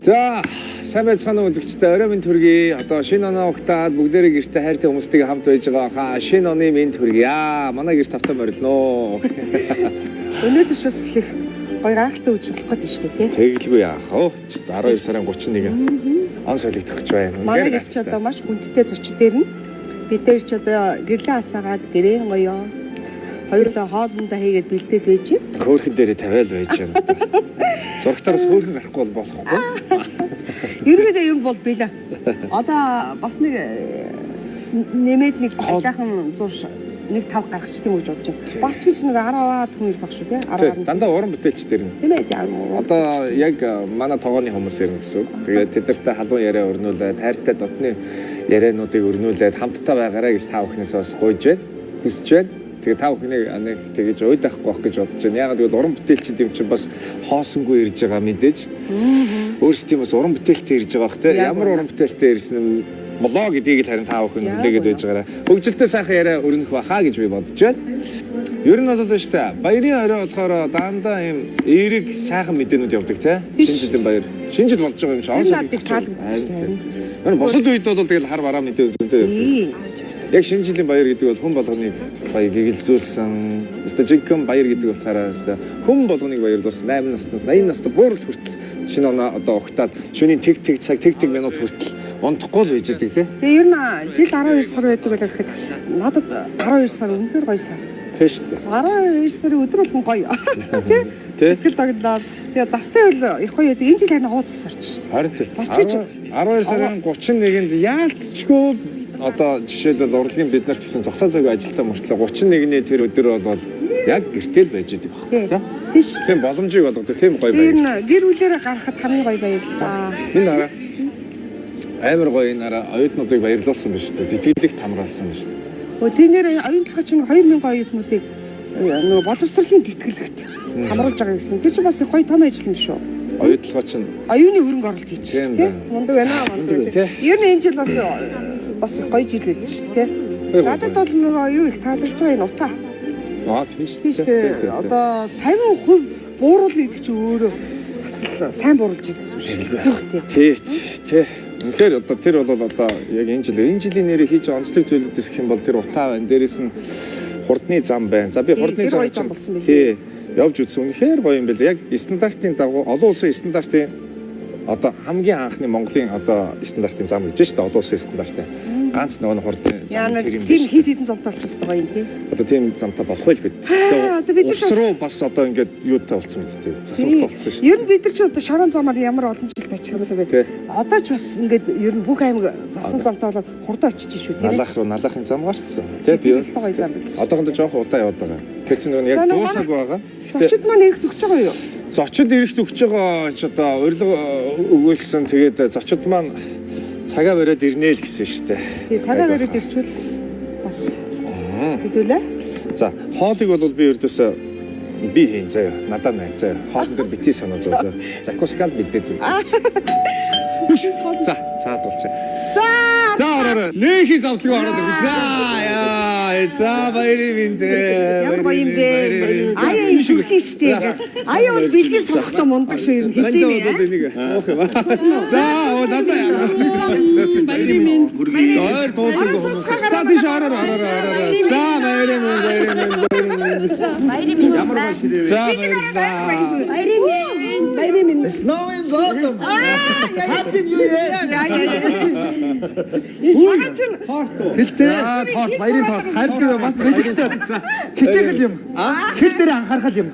За, сайн байцгаана уу үзэгчдээ. Орой минь төргий. Одоо шинэ оноо угтаад бүгдээрээ гэртээ хайртай хүмүүстэйгээ хамт байж байгаа хаа. Шинэ оны минь төргий. Аа, манай гэрт тавтан морилноо. Өнөөдөр ч бас их гоё гайхалтай үжиглэх гээд шүү дээ, тий. Тэгэлгүй яах вэ? 12 сарын 31 он солигдох гэж байна. Манай Үнэхээр гэр чи одоо маш хүндтэй зочид дээр нь бид дээр ч одоо гэрлээ асаагаад гэрээн гоёо. Хоёулаа хоолндоо хийгээд бэлдээд байж байна. Хөөхөн дээрээ тавиал байж байна. Зурагтаар бас хөөхөн гарахгүй бол болохгүй. Ерөөдөө юм бол билээ. Одоо бас нэг нэмээд нэг талаахан зурш нэг тав гаргач тийм үү гэж бодож байна. Бас ч гэж нэг 10-аад хүн ирэх баг шүү тий. Тий, 10. Дандаа уран бүтээлч дээр нь. Тийм ээ. Тийм. Одоо яг манай тогооны хүмүүс ирнэ гэсэн үг. Тэгээд тэд нартай халуун яриа өрнүүлээд, хайртай дотны яриануудыг өрнүүлээд хамтдаа байгаарай гэж та бүхнээс бас гуйж байна. Хүсэж байна. Тэгээд та бүхнийг нэг тэгэж уйдахгүй байх гэж бодож байна. Яагаад гэвэл уран бүтээлчд юм чинь бас хоосонгүй ирж байгаа мэдээж. Өөрсдийн бас уран бүтээлтэй ирж байгаа бох те. Яг Ямар үнэ. уран бүтээлтэй ирсэн юм болоо гэдгийг л харин та бүхэн Яг хүлээгээд үнэ. байж байгаарай. Хөгжилтэй сайхан яриа өрнөх байхаа гэж би бодож байна. Ер нь бол шүү дээ. Баярын орой болохоор дандаа юм эерэг сайхан мэдээнүүд явдаг те. Тийм Шинэ шүү жилийн баяр. Шинэ жил болж байгаа юм чи Тэр он надад их таалагдчих шүү дээ, харин. Ер нь бусад үед бол тэгэл хар бараа мэдээ зөндөө явдаг. Тий. Яг шинэ жилийн баяр гэдэг бол хүн болгоныг баяр гэгэлзүүлсэн. Өстө жинхэнэ баяр гэдэг утгаараа өстө хүн болгоныг баярлуулсан. 8 наснаас 80 настай буурал хүртэл шинэ оноо одоо угтаад шөнийн тэг тэг цаг тэг тэг минут хүртэл унтахгүй л байж байдаг те. Тэгээ ер нь жил 12 сар байдаг л гэхэд надад 12 сар үнэхээр гоё сар. Тийм шүү дээ. 12 сарын өдөр болгон гоё. Тэ? Тэ. Сэтгэл догтлоод тэгээ застай бол их гоё байдаг. Энэ жил харин ууц засарч шүү дээ. Харин тийм. Бас ч гэж 12 сарын 31-нд яалтчгүй одоо жишээлбэл урлагийн бид нар ч гэсэн зогсоо зайгүй ажилтаа мөртлөө 31-ний тэр өдөр бол яг гэртэл байж идэг баг. Тий. Тийм. Тийм шүү. Тийм боломжийг олгодог тийм гоё Тэр баяр. нь гэр бүлээрээ гарахад хамгийн гоё баяр л да. Энэ хараа амар гоё энэ хараа оюутнуудыг баярлуулсан байна шүү дээ. Тэтгэлэгт хамруулсан байна шүү дээ. Өө тий нэр оюун толгой чинь 2000 оюутнуудыг нөгөө боловсролын тэтгэлэгт хамруулж байгаа гэсэн. Тэр чинь бас их гоё том ажил юм шүү. Оюутлогоо чинь Оюуны хөрөнгө оруулалт хийж шүү Тийм дээ, тий. байна. Мундаг байна мундаг. Мундаг байна. тий. Ер нь энэ жил бас бас их гоё жил байлаа шүү дээ, тий. Гоё Надад бол нөгөө юу их таалагдж байгаа энэ утаа. аа тийм шүү Тийм шүү дээ. Одоо 50% бууруулна гэдэг чинь өөрөө бас л сайн бууруулж байгаа гэсэн үг шүү дээ. Тийм үстэй. Тий, тий. Үнэхээр одоо тэр бол одоо яг энэ жил энэ жилийн нэрээ хийж байгаа онцлог зүйлүүдээс гэх юм бол тэр утаа байна. Дээрээс нь хурдны зам байна. За би Тий, хурдны тэр зам гоё зам болсон байлээ. Тий. Явж үзсэн. Үнэхээр гоё юм билээ. Яг стандартын дагуу олон улсын стандартын одоо хамгийн анхны Монголын одоо стандартын зам гэж байна шүү дээ. Олон улсын стандартын ганц нөгөө нь хурдны зам Яна тэр юм тийм биш. хит хитэн замтай болчихсон гоё юм тий. Одоо тийм замтай болох байл гээд. Аа, одоо бид нар ч Улс руу бас одоо ингээд юутай болсон мэт тий. Засвартай болсон шүү дээ. Ер нь бид нар ч одоо шорон замаар ямар олон жил тачигдсан бэ. Тий. Одоо ч бас ингээд ер нь бүх аймаг засан замтай болоод хурдан очиж шүү тий. Налах руу налахын зам гарцсан. Тэ Тэр өстой гоё зам билээ. Одоохондоо жоохон удаа яваад байгаа. Тэр чинь нөгөө За, яг нөгөө дуусаагүй байгаа. Гэхдээ Зочид маань ирэх төгч байгаа юу? зочид ирэхт өгч байгаа ч одоо урилга өгүүлсэн. Тэгээд зочид маань цагаа бариад ирнэ л гэсэн шүү дээ. Тий, цагаа бариад ирчвэл бас хэдүүлээ. За, хоолыг бол би ердөөсөө би хийн заяа. Надад най заяа. Хоолн дээр бити санаа зов заяа. Закускал бэлдээд үл. За, цаад болчих. За. За ороорой. Нээхийн завдлага ороод ирэх. За яа, за баярын минь дээ. Ямар гоё юм бэ? Аяа юм шүлхэн штэ. Аяа бол бэлгийг сонгохдоо мундаг шүү юм Хизээ хизээ. нэг. Уух юм. За, оо надаа яа. Баярын минь. Ойр туулдаг хүмүүс. За тийш ороорой, ороорой, ороорой. За баярын минь, баярын минь, баярын минь. Баярын минь. Ямар гоё ширээ. За баярлалаа. Баярын минь. Баярын минь. Snow in autumn. Happy New Year. Энэ чинь Хэлтэй. За тоорт баярын тоорт харин бас бэлэгтэй. Хичээгэл юм. Хэл дээр анхаарах юм.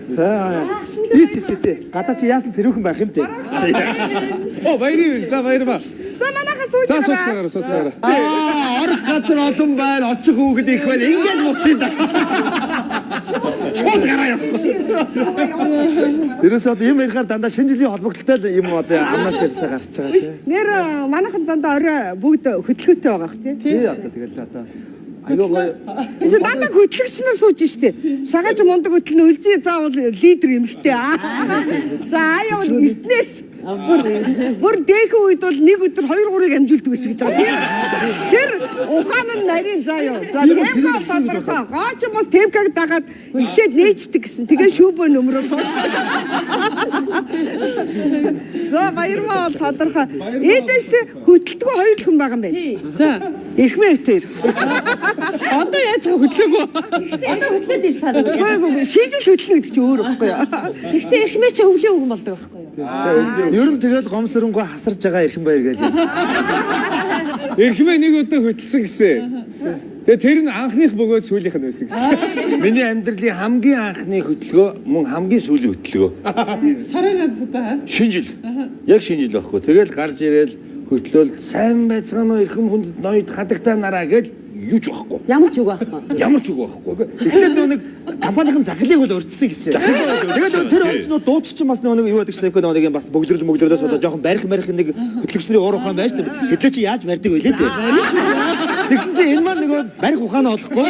За. И ти ти ти. Гадаа чи яасан цэрүүхэн байх юм те. Оо баярын минь. За баярмаа. За манайха сууж За сууцгаараа, сууцгаараа. Аа, орох газар олон байна. Очих хүүхэд их байна. Ингээд муцсан да. Шууд гараа явах. Ерөөсөө одоо юм ярихаар дандаа шинэ жилийн холбогдлолтой л юм одоо амнаас ярьсаа гарч байгаа тий. Нэр манайхан дандаа орой бүгд хөдөлгөөтэй байгаа хэ тий. Тий одоо тэгэл одоо аюу гоё. Энэ чинь дандаа хөтлөгч нар сууж штэ. Шагааж мундаг хөтлөн үлзий заавал лидер юм хтэй. За аяа бол эрднээс. Бүр дээхэн үед бол нэг өдөр 2 3-ыг амжуулдаг байсан гэж байгаа. Тэр ухаан нь нарийн заа юу. За тэвка тодорхой. Гооч бас тэвкаг дагаад эхлээд нээчдэг гэсэн. Тэгээ шүүбөө нөмрөө суучдаг. За баярмаа бол тодорхой. Эдэн штэ хөтөлдгөө хоёр л хүн байгаа юм байна. За. Эрхмээ тэр. Одоо яаж байгаа хөдлөөгүй. Одоо хөдлөөд ш та. Үгүй үгүй шийдэл хөтлөнө гэдэг чинь өөр байхгүй юу? Гэхдээ эрхмээ чи өвлийн үгэн болдог байхгүй юу? Ер нь тэгэл гомсоронгүй хасарж байгаа эрхэн баяр гээл. Эрхмээ нэг удаа хөтөлсөн гэсэн. Тэгээ тэр нь анхных бөгөөд сүүлийнх нь байсан гэсэн. Миний амьдралын хамгийн анхны хөдөлгөө мөн хамгийн сүүлийн хөдөлгөө. Царай лавсаа. Шинэ жил. Яг шинэ жил байхгүй. Тэгэл гарч ирээл хөтлөөл сайн байцгаана уу эрхэм хүнд ноёд хадагтаа нараа гэл юу ч байхгүй. Ямар ч үг байхгүй. Ямар ч үг байхгүй. Эхлээд нөгөө нэг компанийн захирлыг бол урьдсан гэсэн. Тэгээд нөгөө тэр хонч нөгөө дууч чинь бас нөгөө нэг юу гэдэг чинь нөгөө нэг юм бас бөглөрөл мөглөрөөс болоо жоохон барих барих нэг хөтлөгчний уур ухаан байж тээ. Хэдлээ чи яаж барьдаг вэ лээ дээ. Тэгсэн чинь энэ маань нөгөө барих ухаанаа олохгүй.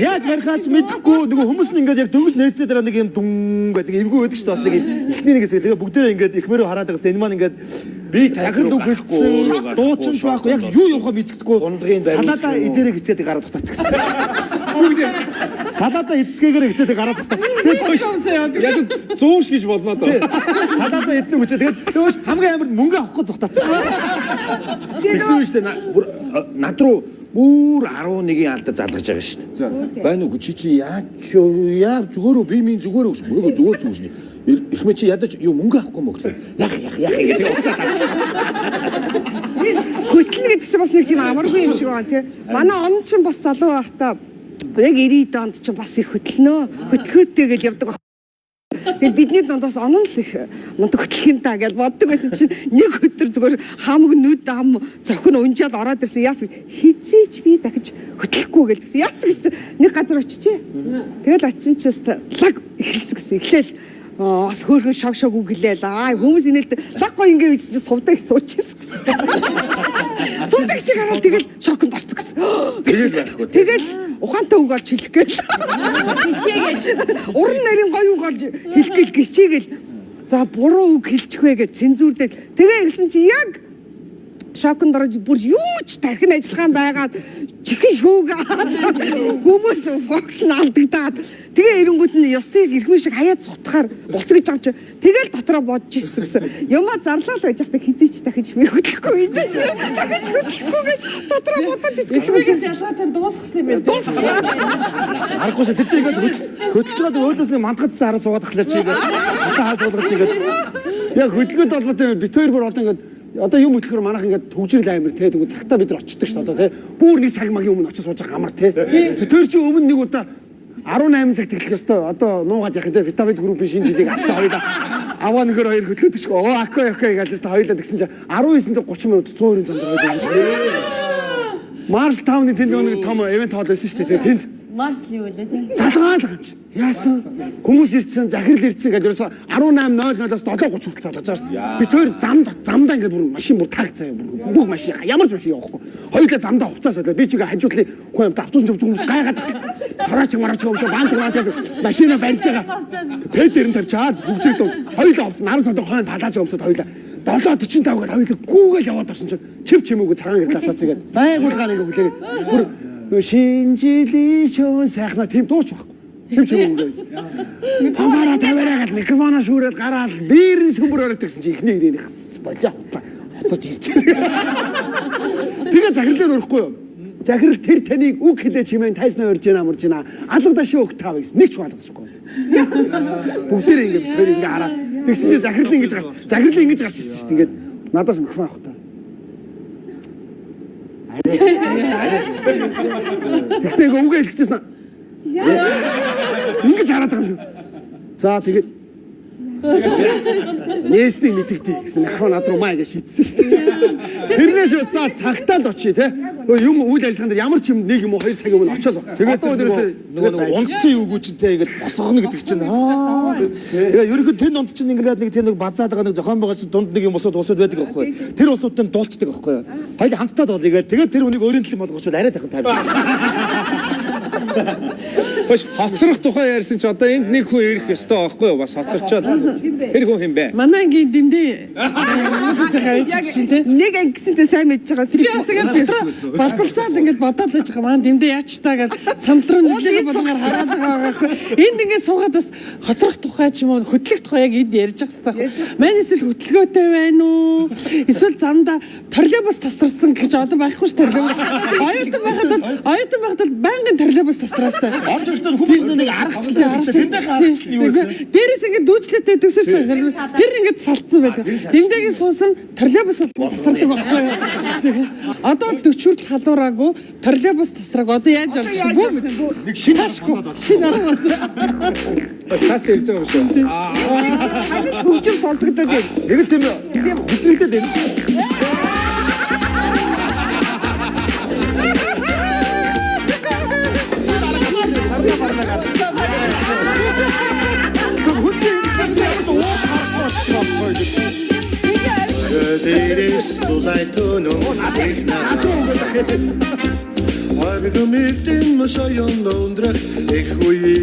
Яаж барихаа ч мэдэхгүй нөгөө хүмүүс нь ингээд яг дөнгөж нээцээ дараа нэг юм дүн гэдэг эвгүй байдаг шүү дээ. Бас нэг юм эхний нэг хэсэг тэгээ бүгдээрээ ингээд ихмээрөө хараад байгаас энэ маань ингээд Би захирал үг хэлсэн дуучин ч байхгүй яг юу явахаа мэддэхгүй Хундгийн бариулах салаада юм уу? идэрэ хичээд гараа цутац гэсэн. Салаада эцгээгээр хичээд гараа цутаа. Тэгээд хөөш Яг 100 ш гэж болно доо. салаада эднэ хүчээ тэгээд хөөш хамгийн амар мөнгө авахгүй цутац. Тэгсэн үү штэ бүр над руу бүр 11-ийн алдаа залгаж байгаа штэ. Байна уу чи чи яаж яа зүгээр үү би минь зүгээр үү гэсэн. Үгүй зүгээр зүгээр гэсэн. Эрхмээ чи ядаж юу мөнгө авахгүй мө гэхлээр яг яг яг гэдэг уцаа тасна. Хөтлөнө гэдэг чинь бас нэг тийм амаргүй юм шиг байна тий. Манай он чинь бас залуу байхдаа яг 90 донд чинь бас их хөтлөнө. Хөтлөхөөтэй гэж явдаг баг. Тэгээд бидний дундаас он нь л их мундаг хөтлөх юм та гэж боддог байсан чинь нэг өдөр зүгээр хамаг нүд ам зохин унжаал ороод ирсэн. Яас гэж хизээч би дахиж хөтлөхгүй гэж гэсэн. Яас гэж чинь нэг газар очижээ. Тэгэл очисон чинь лаг эхэлсэн гэсэн. Эхлээл бас хөөрхөн шог шог үгэлээл. Аа хүмүүс инээлд лаг гоё ингэ гэж чинь сувдаг сууж ирсэн гэсэн. Сувдаг чи гараал тэгэл шоконд орсон гэсэн. Тэгэл байхгүй. Тэгэл ухаантай үг олж хэлэх гээл. Хичээгээл. Уран нарийн гоё үг олж хэлэх гээл гिचээгээл. За буруу үг хэлчих вэ гэж цензурдэл. Тэгээ хэлсэн чи яг шоконд орж бүр юу ч тархин ажиллагаан байгаад чихэн шүүгээд хүмүүс фокус нь алдагдаад тэгээ эренгүүт нь ёстыг эрхмэн шиг хаяад сутахаар болсон гэж байгаа юм чи тэгэл дотроо бодож ирсэн гэсэн юмаа зарлаа л байж байхдаа хизээч дахиж мөрөглөхгүй хизээч дахиж хөдлөхгүй гэж дотроо бодоод ирсэн гэж Эрхмээс ялгаатай дуусгасан юм байна. дуусгасан. Харахгүй шээ тэр чи ингээд хөтлөж байгаа өөдөөс нь мандгацсан хараа суугаад ахлаа чи ингээд хатаа хаа суулгаж ингээд Яг хөдөлгөөд холбоотой юм бит хоёр бүр одоо ингээд одоо юм хөтлөхөр манайх ингээд төгжрөл амир те тэгвэл цагтаа бид нар очдөг шүү дээ одоо те бүр нэг цаг магийн өмнө очиж сууж байгаа амар те бит хоёр чи өмнө нэг удаа 18 цаг тэглэх ёстой одоо нуугаад яах юм те Витавид группийн шинэ жилийг авцсан хоёулаа аваа нөхөр хоёр хөтлөөд ч оо окей окей гэж л хоёулаа тэгсэн чи 19 цаг 30 минут 120 зам дээр хоёулаа Марш тауны тэнд нэг том ивент хоол байсан шүү дээ те тэнд Марш л юу лээ тий. Залгаал юм чинь. Яасан? Хүмүүс ирсэн, захирал ирсэн гэдэг ерөөсө 18:00-оос 7:30 хүртэл залгаж байгаа шүү дээ. Би тэр замд замдаа ингээд бүр машин бүр таг заяа бүр бүх машин ямар ч машин явахгүй. Хоёулаа замдаа хувцас солио. Би чигээ хажуудлын хүн амт автобус явж хүмүүс гайхаад сараач мараач юм шиг банд банд машина барьж байгаа. Петер нь тавьчаад хөгжөөд хоёулаа хувцас наран содон хойно палаж өмсөд хоёулаа 7:45 гээд хоёулаа гүүгээл яваад орсон чинь чив чимээгүй цагаан гэрэл асаац гээд байгуулгаар ингээд хүлээгээд бүр нөгөө шинэ жилийн шөн сайхнаа тийм дууч байхгүй. Тийм ч юм уу гэсэн. Пампара тавиараа гал микрофоноо шүүрээд гараал бээрэн сөмбөр ороод гэсэн чи эхний ирээнийх болоо хутлаа хоцорж ирж. Тэгээ захирал дээр өрөхгүй юу? Захирал тэр таныг үг хэлээ чимээн тайснаа урж гинэ амарж гинэ. Алга даши өг тав гэсэн нэг ч алгадчихгүй. Бүгдээрээ ингэ бит хоёр ингэ хараад тэгсэн чи захирал ингэж гарч захирал ингэж гарч ирсэн шүү дээ. Ингээд надаас микрофон авах та. Тэгснэ ингээ үгээ хэлчихсэн. Ингэж хараад байгаа юм шиг. За тэгээд нээснийг мэдэгдээ гэсэн микрофон над руу маа гэж шийдсэн шүү дээ. Тэрнээс за цагтаа л очие те. Юм үйл ажиллагаан дээр ямар ч юм нэг юм уу хоёр цагийн өмнө очиос. Тэгээд Одоо өдрөөс нөгөө нэг унтсан үгүй чинь те ингээд босгоно гэдэг чинь аа тэгээ ерөнхийдөө тэр дунд чинь ингээд нэг тийм нэг базаад байгаа нэг зохион байгаа чинь дунд нэг юм усууд усууд байдаг аахгүй тэр усуудтай нь дуулцдаг аахгүй хоёул хамтдаа дуулъя тэгээд тэр хүнийг өөрийн төлөв болгочвол арай тахын тавьж. Хош хоцрох тухай ярьсан чи одоо энд нэг хүн ирэх ёстой байхгүй юу? Бас хоцорчоод. Тэр хүн хэн бэ? Манай ангийн дэмдээ. Яг Нэг ангисантай сайн мэдж байгаа. Би бас ингээд дотроо балбалцаал ингээд бодоод байж байгаа. Маань дэмдээ яач таа гэж сандал руу нэлээд болгоор хараад байгаа байхгүй. Энд ингээд суугаад бас хоцрох тухай ч юм уу хөтлөх тухай яг энд ярьж явах хэрэгтэй. Маань эсвэл хөтөлгөөтэй байна уу? Эсвэл замдаа троллейбус тасарсан гэж одоо байхгүй ш троллейбус. Оюутан байхад бол оюутан байхад бол байнгын троллейбус тасраастай. Орж ирэхдээ хүмүүс нэг аргачлал дэмдээхээ аргачлал нь юу байсан? Дээрээс ингээд дүүжлээтэй дэгсэн шүү дээ. Тэр ингээд салцсан байдаг. Дэмдэгийн суусан троллейбус бол тасардаг байхгүй юу? Одоо 40 хүртэл халуураагүй троллейбус тасрааг одоо яаж олж бүү Нэг шинэ арга шинэ арга болсон. Цааш ирж байгаа юм шүү. Харин хөгжим сонсогдоод байна. Нэг л тийм хөтлөгдөд байна. Дээрээс дулай төнөн их нараа. Оргомидэн мосоён өндрөх их үе.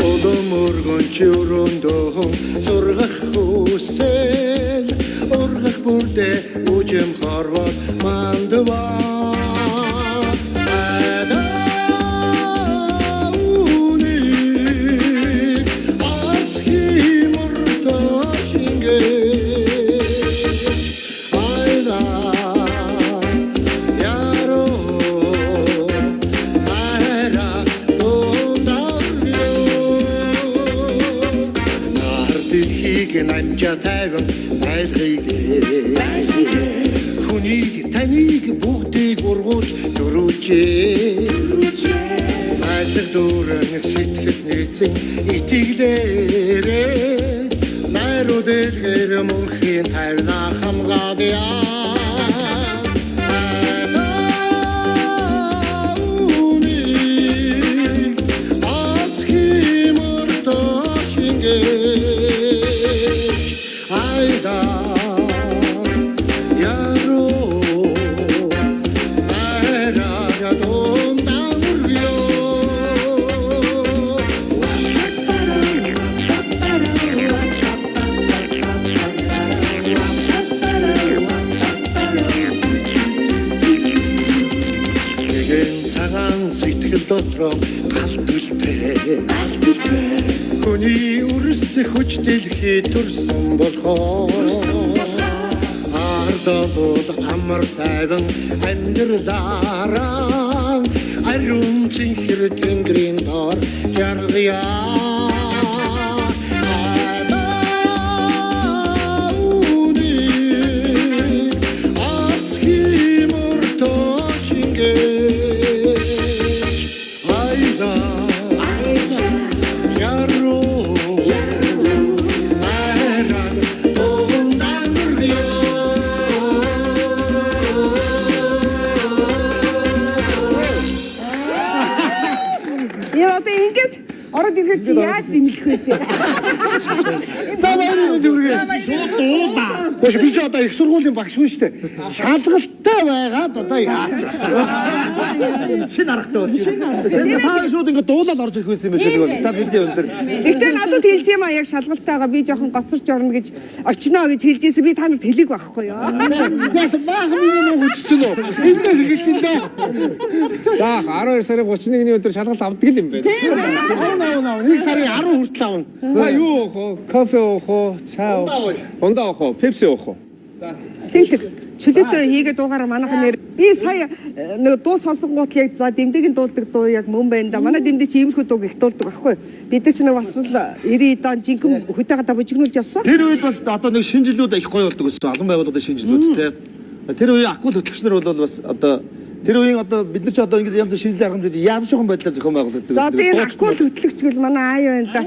Улам өргөн чөрөндөн сургах хүсэл ургах бүрдээ үжим хорвоод мандваа. Үнийг арц химэртөө шингээж айла яруу айра дундавё нар дэлхийг намжаа тайван байлгыг хүнийг таныг бүгдийг ургуулж дөрүүлжээ. Байлаг дүүрэн сэтгэл нийцэн итгэлээрээ найруу дэлгэр мөнхийн тайвна хамгаалъя. Үнийг ац химэртөө шингээж айда яруу айрага дундамрё. Нэгэн цагаан сэтгэл дотроо гал түлтэй Хүний үрсэх хүч дэлхий төрсөн болохоор Ардолууд амар тайван амьдралаараа ариун цэнхэр тэнгэрийн доор жаргая. Үнийг ац химэртөө шингээж айда яруу айраг дундамрё. Яа одоо ингээд ороод ирэхээр чи яаж инэлэх вэ те? За баярын зүргээ. Шууд дуулаа. Гош би ч одоо их сургуулийн багш шүү дээ. Шалгалтай байгаад одоо яаж. Шинэ аргатай болж байна. Тэгээд та шууд ингээд дуулаад орж ирэх байсан юм шиг нэг та бидний өндөр. Гэхдээ надад хэлсэн юм а яг шалгалтайгаа би жоохон гоцорч орно гэж очино гэж хэлж ирсэн. Би та нарт хэлээг байхгүй юу? Яасан баахан юм уу хүчсэн үү? Эндээс эхэлсэн дээ. За 12 сарын 31-ний өдөр шалгалт авдаг л юм байна. 18 авна. 1 сарын 10 хүртэл авна. Та юу уух вэ? Кофе уух уу? Цай уух уу? Ундаа уух уу? Пепси уух уу? Тэг тэг. Чөлөөтэй хийгээд дуугаараа манайхан нэр би сая нэг дуу сонсонгууд яг за дэмдэгийн дуулдаг дуу яг мөн байна да. Манай дэмдэ чи иймэрхүү дууг их дуулдаг байхгүй юу? Бид нар ч нэг бас л 90 он жинхэнэ хөтэйгээ бужигнуулж явсан. Тэр үед бас одоо нэг шинэ жилүүд их гоё болдог гэсэн. Олон байгууллагын шинэ жилүүд те. Тэр үеийн акул хөтлөгч нар бол бас одоо тэр үеийн одоо бид нар ч одоо ингэж янз бүрийн шинжлэх арга зүйн ямар ч юм байдлаар зохион байгуулдаг. За одоо энэ акул хөтлөгч гэл манай аа юу энэ да.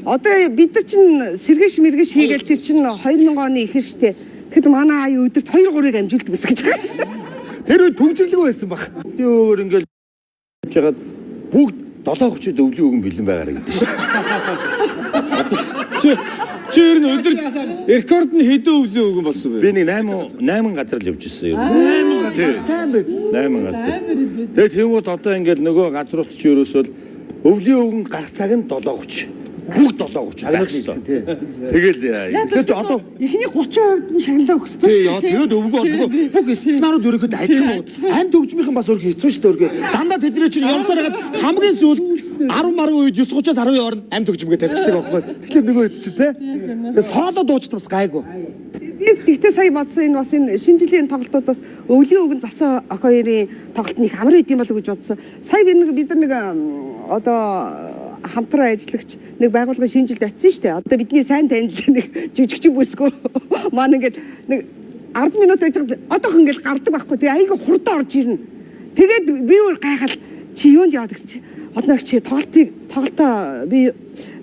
Одоо бид нар чинь сэргэш мэргэш хийгээл тэр чинь 2000 оны ихэр штэ. Тэгэхэд манай аа юу өдөрт 2 3-ыг амжуулдаг байсан гэж байгаа. Тэр үед төгжрлөг байсан баг. Тэр өөр ингээл жагаад бүгд 7:30-д өвлийн үгэн бэлэн байгаарэ гэдэг шин. Чи ер нь өдөр рекорд нь хэдэн өвлийн үгэн болсон бэ? Би нэг 8 газар л явж ирсэн юм. 8 Сайн байна. 8 газар. Тэгээд тэнгуут одоо ингээд нөгөө газрууд чи ерөөсөө өвлийн өвгөн гарах цаг нь 7:30. Бүгд 7:30 байх ёстой. Тэгэл Тэгэхээр чи одоо эхний 30% нь шагналаа өгсөн Тий, шүү яа, дээ. тэгээд өвгөө нөгөө бүх стационарууд ерөнхийдөө адилхан байна. Амь төгжмийнхэн бас өөрхөн хэцүү шүү дээ өөрхөн. Дандаа тэдний чинь явсаар хагаад хамгийн сүүлд 10 маргын үед 9:30-аас 10-ийн хооронд амь төгжмөгээ тавьчихдаг байхгүй. Тэгэхээр нөгөө хэд чинь те. Тэгээд соло дуучид бас гайгүй. Би тэгтээ сая бодсон энэ бас энэ шинэ жилийн тоглолтууд бас өвлийн өвгөн засан охин хоёрын тоглолт нь их амар байд юм болов уу гэж бодсон. Сая би нэг бид нар нэг одоо хамтран ажиллагч нэг байгууллагын шинэ жилд очисон шүү дээ. Одоо бидний сайн танил нэг жүжигчин бүсгүй маань ингээд нэг 10 минут байж байгаад одоохон ингээд гардаг байхгүй. Тэгээ айгүй хурдан орж ирнэ. Тэгээд би өөр гайхал чи юунд яваад гэсэн чи одноо чи тоглолтыг тоглолтоо би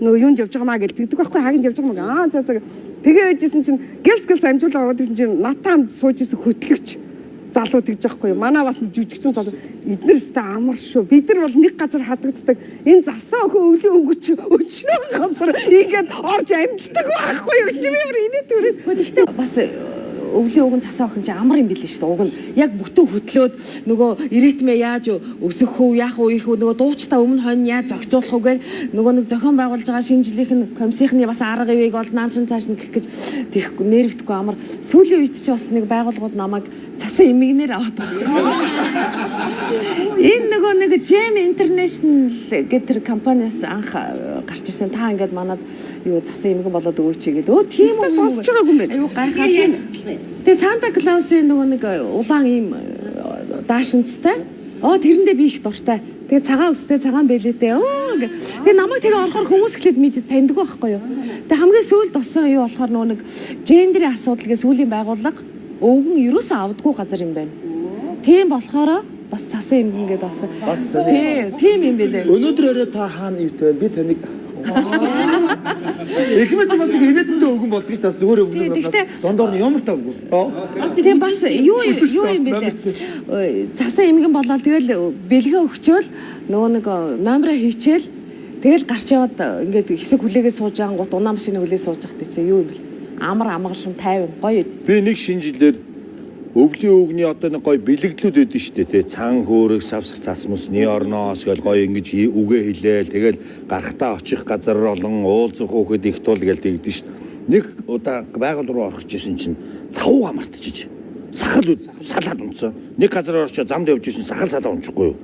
нөгөө юунд явж байгаа маа гэж тэгдэг байхгүй хааганд явж байгаа маа. Аа за за. Тэгээ байжсэн чинь гэлс гэлс амжуулаа ороод ирсэн чинь натаа хамт сууж исэн хөтлөгч залуу тэгж байхгүй юу. Манай бас нэг жүжигчин залуу эднэр өстө амар шүү. Бид нар бол нэг газар хадагддаг. Энэ засан охин өвлийн өнгөч өчнөө газар ингээд орж амждаг байхгүй юу гэж би бүр инээ төрөөд. Гэхдээ бас өвлийн уг нь цасаа охин чи амар юм билээ шүү дээ. Уг нь яг бүтэн хөтлөөд нөгөө ритмээ яаж өсөх үү, яах уу, их үү нөгөө дуучтай өмнө хойно яаж зохицуулах уу гэх нөгөө нэг зохион байгуулж байгаа шинэ жилийнх нь комиссийнхны бас арга ивийг ол наан шин цааш нь гэх гэж тийхгүй нервтэхгүй амар. Сүүлийн үед чи бас нэг байгууллагууд намайг цасан эмгэнээр аваад байгаа. Энэ нөгөө нэг Gem International гэдэг тэр компаниас анх гарч ирсэн. Та ингээд манад юу цасан эмгэн болоод өгөөч гэдэг. Өө тийм Өстө үү? сонсож байгаагүй юм байна. Аюу гайхаад. Тэгээ Санта Клаусын нөгөө нэг улаан ийм даашинцтай. Оо тэрэндээ би их дуртай. Тэгээ цагаан өстэй цагаан бэлээтэй. Өө гэ. Тэгээ намайг тэгээ орохоор хүмүүс эхлээд мэдээ таньдаг байхгүй юу? Тэгээ хамгийн сүүлд болсон юу болохоор нөгөө нэг гендерийн асуудал гэ сүүлийн байгууллага өвгөн ерөөсөө авдаггүй газар юм байна. Тийм болохоор бас цасан эмгэн гэдэг болсон. Бас Тийм, тийм юм бэлээ. Өнөөдөр өрөө та хаана ивт вэ? Би таныг Эхмэл ч бас инээдэмтэй өвгөн болдог ш бас зүгээр өвгөн Тий, тэгтээ- Дондоор нь ямар та өвгөн. Тийм бас юу юу юм бэлээ. Цасан эмгэн болоод тэгэл бэлгээ өгчөөл нөгөө нэг номероо хийчээл тэгэл гарч яваад ингээд хэсэг хүлээгээ сууж ангууд унаа машины хүлээ сууж явахтай чи юу юм бэл. Амар амгалан тайван гоё эд. би нэг шинэ жилээр өвлийн өвгний одоо нэг гоё бэлэгдлүүд өгдөн штэ тий. Цан хөөрөг савсах цасмусны орноос гэл гоё ингэж үгээ хэлээл тэгэл гарахтаа очих газар олон уулзах хүүхэд их тул гэл тэгдэн штэ. Нэг удаа байгаль руу орох гэсэн чинь цавууга мартчихэж. Сахал салаад унтсан. Нэг газар орчоо замд явж исэн сахал салаа унчихгүй юу.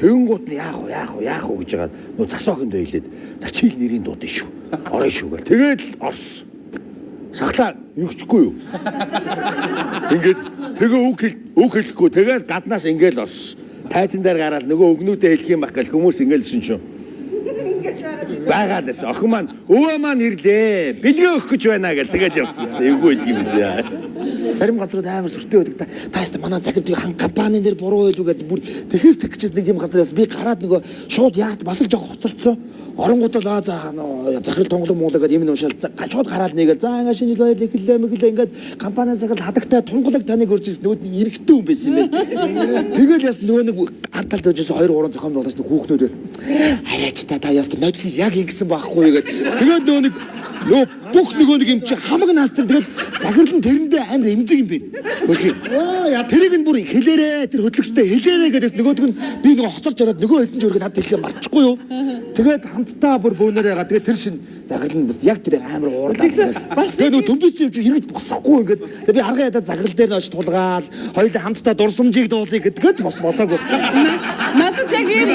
Тэгэнгүүт нь яах вэ яах вэ яах вэ гэж яагаад нөө цас охиндоо хэлээд за чийл нэрийн дуудана шүү. Орё шүү гэл. Тэгээд л орсон. Сахлаа ингэчихгүй юу? Ингээд тэгээ үг хэл үг хэлэхгүй тэгээд гаднаас ингээл орсон. Тайзан дээр гараад нөгөө өгнүүдээ хэлэх юм байх гэл хүмүүс ингээл исэн чинь. Байгаад байсан. Охин маань өвөө маань ирлээ. Бэлгээ өгөх гэж байна гэл тэгэл явсан шээ. Эвгүй байдаг юм билээ. Зарим газрууд амар сүртэй байдаг та. Та яста манай захирдаг хан компани дээр буруу байлуу гэдэг бүр тэгэхээс тэгэх гэжээс нэг юм газар яс би гараад нөгөө шууд яарт бас л жоох хоцорцсон. Оронгуудаа л аа за нөө захирал тонголон муулаа гэдэг юм уншаал. Шууд гараад нэгээл за ингээ шинэ жил баяр эхэллээ мэгэлээ ингээд компани захирал хадагтай тунгалаг таныг өрж ирсэн нөгөө эрэгтэй хүн байсан юм байна. Тэгэл яс нөгөө нэг ард талд байжсэн 2 3 зохион байгуулагч нэг хүүхнүүд байсан. Арайч та та яс нодлон яг ингэсэн байхгүй юу гэдэг. Тэгээд нөгөө нэг нөгөө бүх нөгөө нэг юм чи хамаг наастар тэгээд захирал нь тэрэндээ амар эмзэг юм байна. Хөрхи. Тэрийг нь бүр хэлээрээ тэр хөтлөгчтэй хэлээрээ гэдээс нөгөөдг нь би нөгөө хоцорч яраад нөгөө хэлэн ч өргө надад хэлэхээ мартчихгүй юу. Тэгээд хамтдаа бүр бөөнөр ягаа тэгээд тэр шин захирал нь бас яг тэр амар уурлаа. Бас Тэгээд нөгөө төмбийцэн юм чи эргэж босохгүй ингээд тэгээд би арга ядаа захирал дээр нь очиж тулгаал хоёулаа хамтдаа дурсамжийг дуулъя гэдгээд бас болоогүй. Надад яг ийм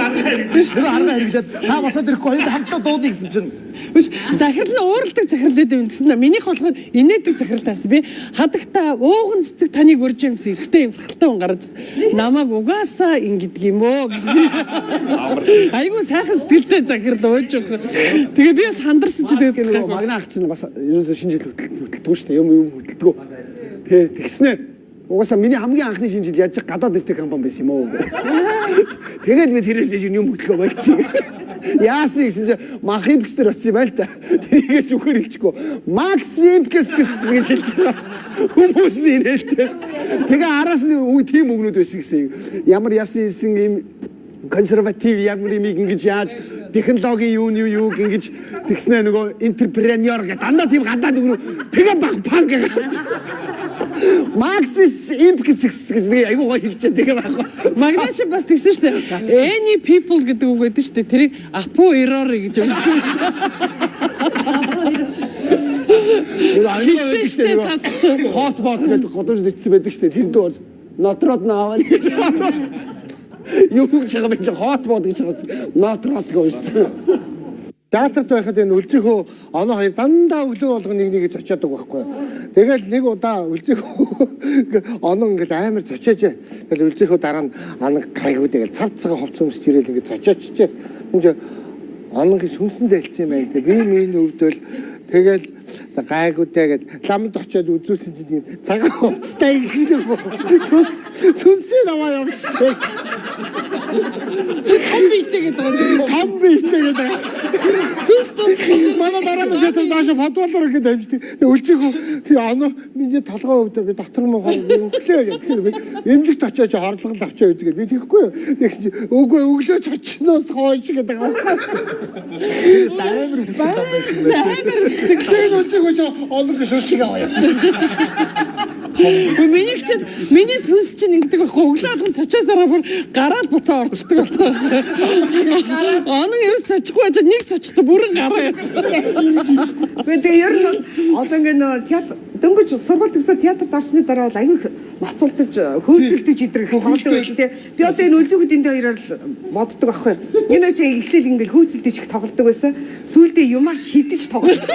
Биш тэр арга хэрэглээд та босоод ирэхгүй хоёулаа хамтдаа дуулъя гэсэн чинь биш захирал нь ууралдаг захирал гэдэг юм гэсэн. Минийх болохоор инээдэг захирал таарсан. Би хадагта ууган цэцэг таныг урьж юм гэсэн эрэгтэй юм сахалтай хүн гараад ирсэн. Намайг угаасаа ингэдэг юм өө гэсэн. Айгуу сайхан сэтгэлтэй захирал ууж явах. Тэгээ би бас хандарсан чи Тэгээд тэгээд нөгөө магна ах чинь бас ерөөсөө шинэ жил хөтэлдэггүй шүү дээ. Юм юм хөтэлдэггүй. Тэ тэгснэ. Угаасаа миний хамгийн анхны шинэ жил яаж гадаад ирдэг компани байсан юм уу? Тэгээд би тэрээс чинь юм хөтлгөө болсон. Яасан гэсэн чинь Махимпкс дээр очсон юм байна л да. Тэрийгээ зүгээр хэлчихгүй. Максимпкс гэж хэлж байгаа. Хүмүүс нь инээлтэй. Тэгээ араас нь үе тийм үгнүүд байсан гэсэн юм. Ямар яасан исэн юм консерватив ямар юм ингэж яаж технологийн юу юу юу ингэж тэгснэ нөгөө энтерпренер гэх дандаа тийм гадаад өгнө тэгээ баг панк гэсэн. Maxis Impx гэж нэг айгуу гоё хэлж байгаа байхгүй. Магнаа чи бас тэгсэн шүү дээ. Any people гэдэг үг байдаг шүү дээ. Тэрийг apu error гэж уншсан шүү дээ. Нэг айгуу байдаг шүү дээ. Чадчих. Hot box гэдэг гудамж дэвтсэн байдаг шүү дээ. Тэр дүү бол нотрод наавар. Юу гэж байгаа бэ чи hot bot гэж байгаа. Нотрод гэж уншсан. Театрт байхад энэ үлзийнхөө оноо хоёр дандаа өглөө болгоно нэг нэгэ зочоодог байхгүй. Тэгэл нэг удаа үлзийнхөө оноо ингээл амар зочоож. Тэгэл үлзийнхөө дараа нь анаг гайгүй тэгэл цав цагаан хувц өмсч ирээл ингээд зочоочжээ. Энд чи оноогийн сүнсэн зайлцсан юм байна. Би минь өвдөл тэгэл гайгүй дээ гэд ламд очиод үзүүлсэн чинь юм цагаан хувцтай гэж юм. Сүнсээ аваа явчихжээ. Том биетэй гэдэг байгаа. Том биетэй гэдэг. Сүнс дундсан. Манай дараа нь зэтэр доош подволоор ингээд амждаг. Тэгээ үлзийнхөө тий оноо миний толгой өвдөө би дотор мохоо өглөө гэх. Тэгэхээр би эмнэлэгт очиод хорлогод авчаа үзгээд би тэгэхгүй юу. Тэгсэн чи үгүй өглөөч очноос хойш гэдэг. Амар хэцүү юм байсан байх. Тэгээд үлзийнхөө чи оноо сүнсийг аваа явчихсан. Миний чинь миний сүнс чинь ингэдэг байхгүй өглөө алган цочоосараа бүр гараад буцаа орчдөг болсон байхгүй. Онон ерөөс цочихгүй байж нэг цочихтой бүрэн гараа явцсан. Гэхдээ тэгээ ер нь бол одоо ингээ нөө театр дөнгөж сургууль төгсөөд театрт орсны дараа бол аягүй их моцолдож хөөцөлдөж идрэх тоглодог байсан тий. Би одоо энэ үлзүүхэд энд хоёроор л боддог байхгүй. Энэ хоёр чинь эхлээл ингээ хөөцөлдөж их тоглодог байсан. Сүүлдээ юмар шидэж тоглодог.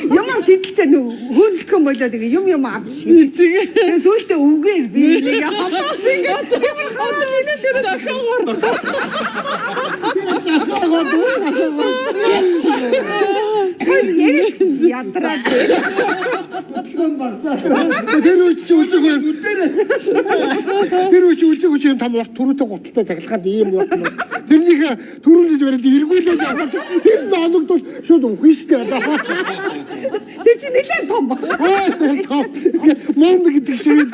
Юмар шидэлцээ нөө хөөцөлдөх юм болоод ингээ юм юм авч шидэж. Тэгээ сүүлдээ үгээр би нэг холоос ингээ амар одоо энэ тэр яриач ядраад. Тэр үе чи үлзийнхөө тэр үе чи үлзийнхөө чи юм там урт түрүүтэй гуталтай цахилгаанд ийм урт. Тэрнийхээ түрүүнээс бариад эргүүлээд яваад тэр оногдвол шууд үхэн штэ одоо. Тэр чинь нэлээд том. Мөн гэдэг шиг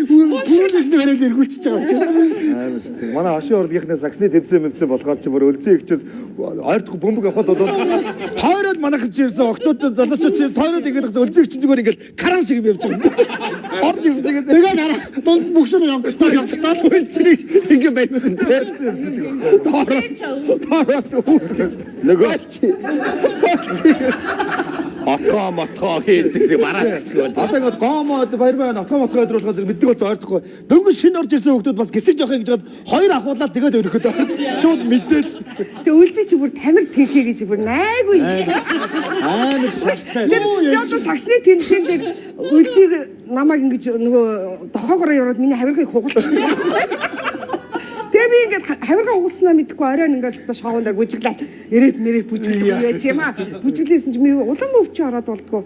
түрүүнээс бариад эргүүлчихэж байгаа юм чи. Амар шүү дээ. Манай хошин урлагийнхны саксны тэмцээн мэмцэн болохоор чи бүр өлзий ихчээс ойртох бөмбөг авахд бол тойроод манайх чи ирсэн октод залуучууд чи тойроод ингээд хахад өлзий ихчин зүгээр ингээд каран шиг юм явж байгаа. Орж ирсэн тэгээд Тэгээд хараа дунд бөгсөр явчихтаа явчихтаа өлзий ингээд байсан тайрц явж идэг байхгүй. Тоороос тоороос Нөгөө Отгоо мотгоо хийдэг бараадчихгүй. Одоо ингээд гоомоо баяр баяр нотгоо мотгоо өдөр болгоо зэрэг мэддэг болсон ойртохгүй. Дөнгөж шинэ орж ирсэн хүмүүс бас гисэж явах юм гэж хаад хоёр ахуулаад тэгээд өрөхөд шууд мэдээл Тэгээ үлзий чи бүр тамир тэнхээ гэж бүр найгүй. амар шалттай. Тэр би одоо саксны тэмцээн дээр үлзийг намайг ингэж нөгөө дохоогоор яваад миний хавиргыг хугалчихдаг. Тэгээ би ингээд хавиргаа хугалснаа мэдэхгүй оройн ингээд өстө шоун дээр бүжиглээд ирэп мэрэп бүжиглдэг байсан юм аа. Бүжиглээсэн чи ми улам өвч ороод болдгоо.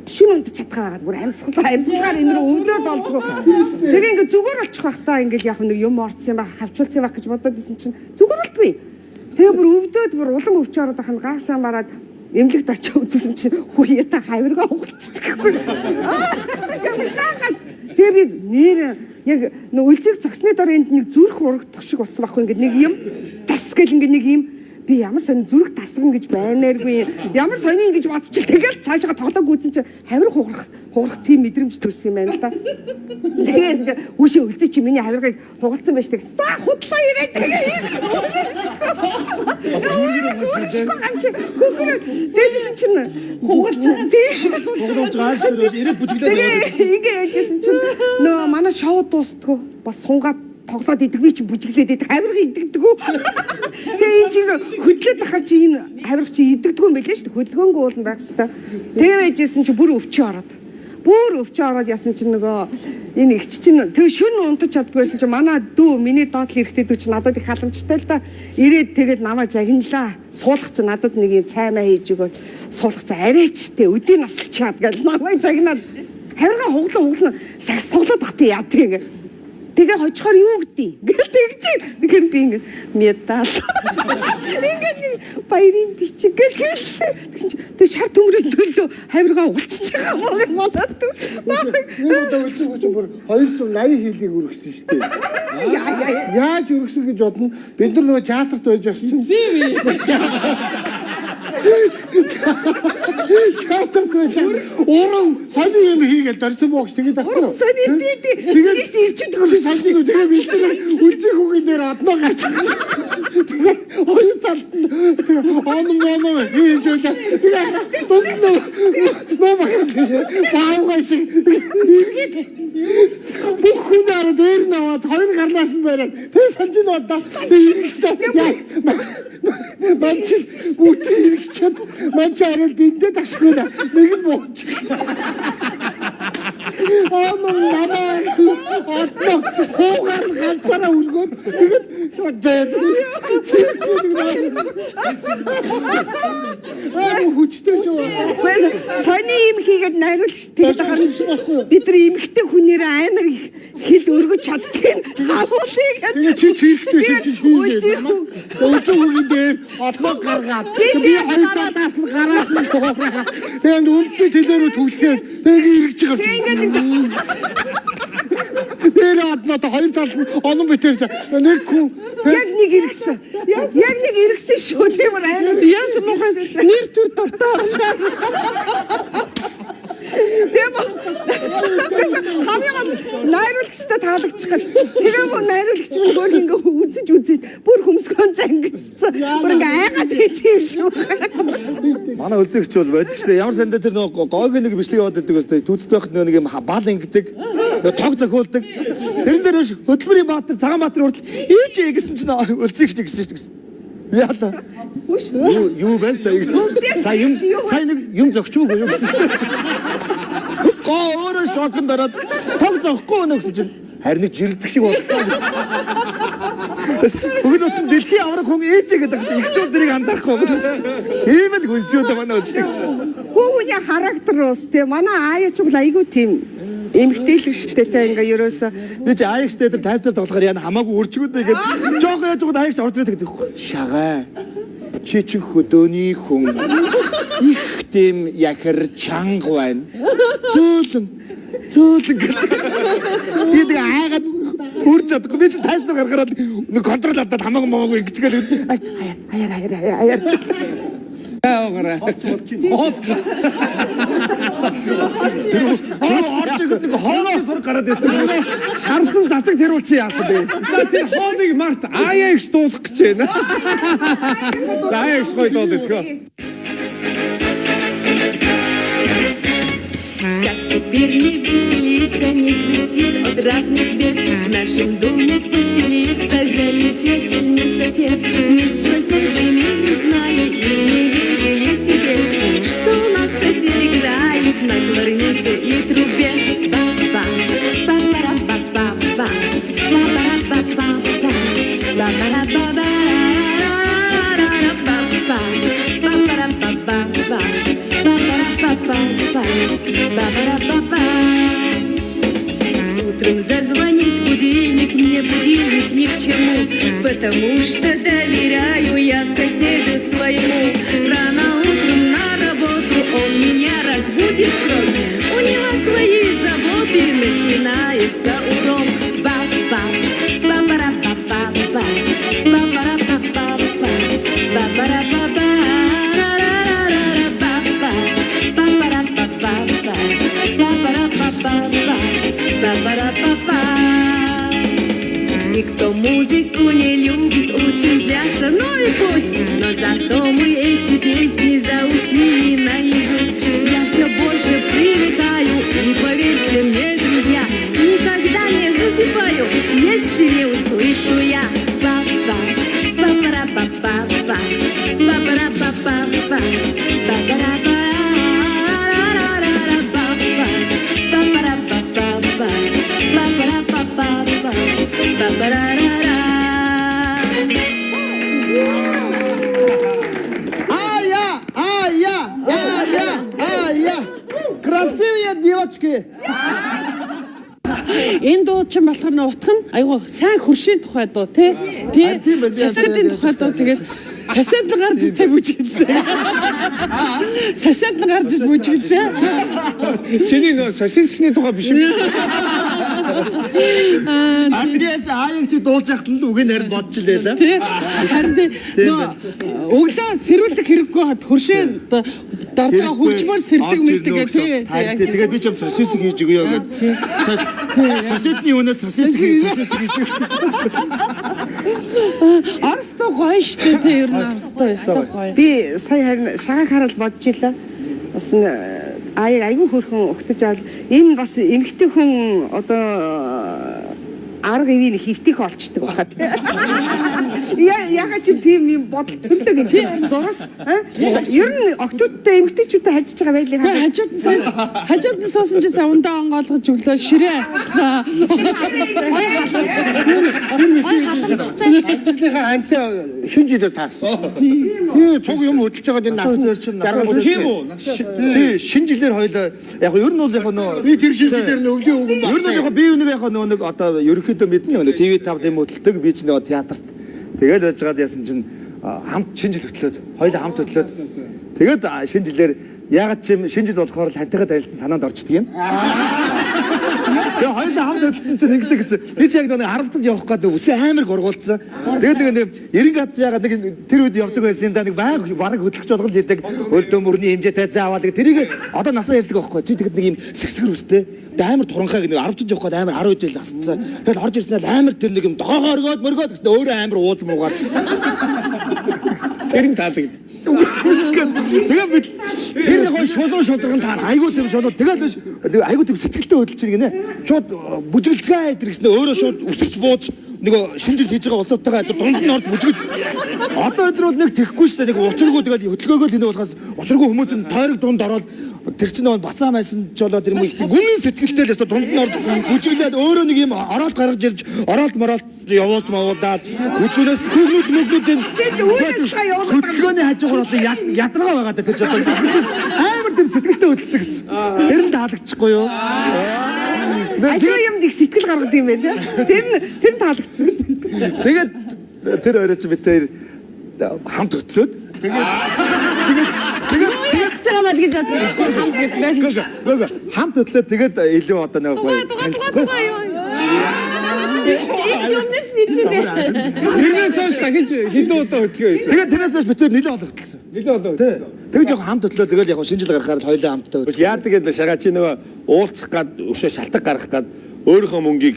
Шин унтаж чадхаа байгаад бүр амьсгалаа амьсгалаар энэ рүү өвдөд болдгоо. Тэгээ ингээд зүгээр болчих бах та ингээд яг нэг юм орцсон юм байх хавчулсан юм байх гэж бодоод исэн чинь зүгээр болдгүй. Тэгээ бүр өвдөд бүр улам өвч ороод ахын гаашаа бараад эмнэлэгт очиж үзсэн чинь хүү та хавиргаа хугалчих гэхгүй. Ямар гайхаад. Тэгээ би нэр яг нөө үлзийг цогсны дараа энд нэг зүрх урагдах шиг болсон байхгүй ингээд нэг юм тас гэл ингээд нэг юм би ямар сонин зүрх тасрна гэж баймааргүй ямар сонин ингэж бодчих тэгэл цаашаа тоглоог үзсэн чинь хавир хугарах хугарах тийм мэдрэмж төрсөн юм байна л да. Тэгээс чинь үшээ үлзий чи миний хавиргыг хугалцсан байж тэгсэн. Та худлаа ирээ тэгээ. Тэгээсэн чинь Хугалж байгаа. Хугалж байгаа шүү дээ. Ирэх бүжиглээд яваад. Тэгээ ингээ яжсэн чинь нөө манай шоу дуустдгүй бас сунгаад тоглоод идэг би чи бүжиглээд идэг хавирга идэгдэггүй. Тэгээ энэ чинь хөдлөөд ахаар чи энэ хавирга чи идэгдэггүй юм байлээ шүү дээ. Хөдөлгөөнгүй уулан байх хэвээр. Тэгээ яжсэн чи бүр өвчөө ороод. Бүр өвчөө ороод ясан чинь нөгөө энэ эгч чинь тэгээ шүн унтаж чаддгүйсэн чинь манай дүү миний доотлол эрэхтэй дүү чинь надад их халамжтай л да. Ирээд тэгээд намайг загналаа. Суулгацсан надад нэг юм цаймаа хийж өгөөд суулгацсан арайч те өдий насалчаад гэл намайг загнаад хавирга хуглан хуглан сагс тоглоод бах тий яа тий ингээ. Тэгээ хожихоор юу гэдий? Гэл тэгж. Тэгэхээр би ингээ медаль. Ингээ нэг баярын бичиг гэл гэл. Тэгсэн чинь тэг шар төмрийн төлөө хавиргаа угалчихж байгаа юм уу манад. Нэг удаа үлзийнхөө чи бүр 280 хилийг өргөсөн шүү дээ. Яа яа. Яаж өргөсөн гэж бодно. Бид нар нөгөө театрт байж байсан чинь Зэви. Театрт байж уран сони юм хийгээл дорсон богч тэгээд ахгүй. Уран сони тий тий. Тэгээд Тийш ирчүүд хөрсөн. Санжиг тэгээ бид нар үлзий хүүгийн дээр одноо гарч. Тэгээ хоёр талд нь онон онон хийж байлаа. Тэгээ нөө баавга шиг эргээд бүх хүн араа дээр нь аваад хоёр гарнаас нь бариад тэгээ санжиг одоо тэгээ эргэжтэй. Манч бүгд эргэчээд манч арай дэндээ ташгүй нэг нь бууч. Онон намаа одноо хуугаар ганцаараа өргөөд тэгээд Аа хүчтэй шүү. Сони юм хийгээд найруулж тэгээд харин бид нар эмэгтэй хүнээр амар их хил өргөж чаддгийг харуулъя гэдэг. Тэгээ чи чийхтэй чи Үлзий хүн Үлзий хүүгийн дээр одноо гаргаад би хоёр талаас нь гараас нь хуураа. Тэгээд үлзий тэлээрөө түлхээд тэгээ эргэж гарч. Тэгээд ингээд Тэр одноо хоёр талд нь онон битэр нэг хүн яг нэг эргэсэн. Яг нэг эргэсэн шүү. Тийм амар Яасан муухай нэр төр дуртай аршаа. Тийм үү? Хамгийн гол найруулагчтай таалагчих гал. Тэгээ мөн найруулагч минь хөөх ингээ үзэж үзээд бүр хөмсгөн зангидсан. Бүр ингээ айгаад хийсэн юм шүү. Манай үлзэгч бол бодит шүү дээ. Ямар сандаа тэр нөгөө гойг нэг бичлэг яваад байдаг өстэй. Түүцтэй байхад нөгөө нэг юм бал ингэдэг. Нөгөө тог зохиулдаг. Тэрэн дээр биш хөдөлмөрийн баатар, цагаан баатар хүртэл ээж ээ гэсэн чинь үлзэгч гэсэн шүү дээ. Яа. Юу юу байна сая? Сая юм сая нэг юм зогчоогүй юу гэсэн чинь. Гоо өөрөө шоконд ороод тог зогхгүй өнө гэсэн чинь харин нэг жирэлдэх шиг боллоо. Бүгд бас дэлхийн авраг хүн ээжээ гэдэг ихчүүд дэрийг анзаарахгүй. Тийм л хүн шүү дээ манай үлзэгч. Хүүхний характер ус тийм манай аая ч бол айгүй тийм эмгтээлэг штэ тэ ингээ ерөөсө Би чи аягчтай тэр тайзаар тоглохоор яна хамаагүй үржигүүд тэгээд жоохон яаж байгаа аягч орж ирээд гэдэг. Шагаа. Чи чи хөдөөний хүн. Их тийм яхар чанга байна. Зөөлөн. Зөөлөн гэдэг. Би тэг айгаад үрж чадахгүй. Би чи тайзаар гаргараад нэг контрол авдаад хамаагүй маагүй ингэж гээл. Аяар аяар аяар аяар. Тэр орж ирээд нэг хоолны сураг гараад ирсэн шүү дээ. Шарсан цацаг тэрүүл чи яасан бэ? За тэр хоолыг март аяа их дуулах гэж байна. За аяа их гоё дуулах гэх. Как теперь не веселиться, не грустить от разных бед? В нашем доме поселился замечательный сосед. Мы с соседями не знали и не верили себе, что у нас сосед играет на кларнете и трубе. Ба-ба, ба-ба-ра-ба-ба-ба, ба-ба-ра-ба-ба-ба, ба-ба-ра-ба-ба-ра-ра-ра-ба-ба, ба-ба-ра-ба-ба-ба, ба-ба-ра-ба-ба-ба, ба-ба-ра-ба-ба. Утром зазвонить будильник, мне будильник ни к чему, потому что доверяю я соседу своему. Рано утром на работу он меня разбудит в срок. У него свои заботы, начинается урок. Ба-ба, ба-ба-ра-ба-ба-ба, ба-ба-ра-ба-ба-ба, ба-ба-ра-ба-ба-ра-ра-ра-ра-ба-ба, ба-ба-ра-ба-ба-ба, ба-ба-ра-ба-ба-ба, ба-ба-ра-ба-ба. Никто музыку не любит, очень злятся, ну и пусть. Но зато мы эти песни заучили наизусть. Я все больше привыкаю, и поверьте мне, друзья, никогда не засыпаю, если не услышу я. Па-па, па-па-ра-па-па-па, па-па-ра-па-па-па, па-па-ра-па-ра-ра-ра-па-па, па-па-ра-па-па-па, па-па-ра-па-па-па, па-па-ра-ра-ра. Ая, ая, ая, ая. Красивые девочки. Энэ дуу чинь болохоор нөө утга нь айгуу сайн хөршийн тухай дуу тий. Тий. Тийм байна. Сосиадын тухай дуу тэгээд сосиад нь гарч ир цай бүжиглээ. Сосиад нь гарч ир бүжиглээ. Чиний нөө сосискны тухай биш үү? Ардиас аяг чи дуулж яхад л үг нь харин бодж лээ л. Тий. Харин тий. Нөгөө өглөө сэрүүлэх хэрэггүй хад хөршээ дарж байгаа хөгжмөр сэрдэг мэрдэг гэх тий. Харин тий. Тэгээд би ч юм сосиск хийж өгье гээд. Сосисны үнээс сосиск хийж өгье. Оростой гоё штэ тий ер нь оростой ёстой гоё. Би сая харин шагааг хараад бодож илаа. Бас н аяг айгүй хөрхөн өгтөж авал энэ бас эмэгтэй хүн одоо арга ивийг хөвтөх олчдөг баха тий. Ягаад чи тийм юм бодол төрлөө гэж зурас ер нь октодтой эмэгтэйчүүдтэй харьцаж байгаа байдлыг Гэхдээ хажууд нь суусан хажууд нь суусан чи савндаа онгоолгож өглөө ширээ арчлаа. Тэднийхээ хантай шинэ жилээр таарсан. Тийм цуг юм хөдөлж байгаад энэ насан дээр чинь насаа Тийм үү? Тий, шинэ жилээр хоёлаа яг ер нь бол яг нөө Би тэр шинэ жилээр нь өвлийн үгэн Ер нь яг би нэг яг нөө нэг одоо ерөнхийдөө мэднэ нөө ТV5 дэм хөтэлдэг би ч нөгөө театрт тэгэл байж байгаад яасан чинь хамт шинэ жил хөтлөөд хоёлаа хамт хөтлөөд тэгээд шинэ жилээр ягаад чи шинэ жил болохоор л хантайгаа танилцсан санаанд орчдөг юм. Тэгээ хоёулаа хамт хөтлсөн чинь ингэсэн гэсэн. Би чи яг нэг харамтанд явах гэдэг үсэн амар гургуулсан. Тэгээд нэг 90 гац ягаад нэг тэр үед явдаг байсан юм да нэг байг бараг хөдлөгч болгол ярьдаг. Өлдөө мөрний хэмжээтэй заа аваад тэрийг одоо насаа ярьдаг байхгүй. Чи тэгэхэд нэг юм сэгсгэр үстэй. Тэгээд амар туранхай нэг 10 жил явах гээд амар 12 жил насцсан. Тэгэл орж ирсэн л амар тэр нэг юм догоогоо өргөөд мөргөөд гэсэн өөрөө амар ууж муугаад. Тэр нь таалагдчих. Тэгээ би тэр нэг гой шулуун шударган таар айгуу тийм шулуу тэгэл биш айгуу тийм сэтгэлтэй хөдөлж ийн гинэ. Шууд бүжиглцгээ тэр гэснэ өөрөө шууд өсөрч бууж нөгөө шинэ жил хийж байгаа улсуудтайгаа дунд нь орж бүжиглж одоо өдөр бол нэг тэхгүй шүү дээ нэг учиргүй тэгэл хөдөлгөөгөө л хийнэ болохоос учиргүй хүмүүс нь тойрог дунд ороод тэр чинь нөгөө бацаа майсан ч болоо тэр юм гүн сэтгэлтэй л өстө дунд нь орж бүжиглээд өөрөө нэг юм оролт гаргаж ирж оролт моролт явуулж мавуулдаад үзүүлээс хүүхнүүд мөгнүүдийн хөдөлгөөний хажуугаар бол ядаргаа байгаа даа тэр ч одоо амар тийм сэтгэлтэй хөдөлсөн гэсэн. Тэр нь таалагдчихгүй юу? Аливаа юмд их сэтгэл гаргадаг юм байна тий. Тэр нь таалагдсан биш. Тэгээд тэр хоёроо чи бид хоёр хамт хөтлөөд тэгээд тэгээд Яах гэж байгаа мал гэж бодсон. Хамт хөтлөө. тэгээд хамт хөтлөөд тэгээд илүү одоо нэг Дугаа дугаа дугаа дугаа юу. Их юмнаас нийцээ. Тэрнээс хойш дахиж хэдэн удаа хөтлгөө байсан. Тэгээд тэрнээс хойш бид хоёр нэлээд олон хөтлсөн. Нэлээд удаа хөтлсөн. Тэгж яг хамт хөтлөө тэгэл яг шинэ жил гарахаар л хоёлаа хамттай Биш яадаг гэдэг шагаа чи нөгөө уулзах гад өшөө шалтак гаргах гад өөрийнхөө мөнгийг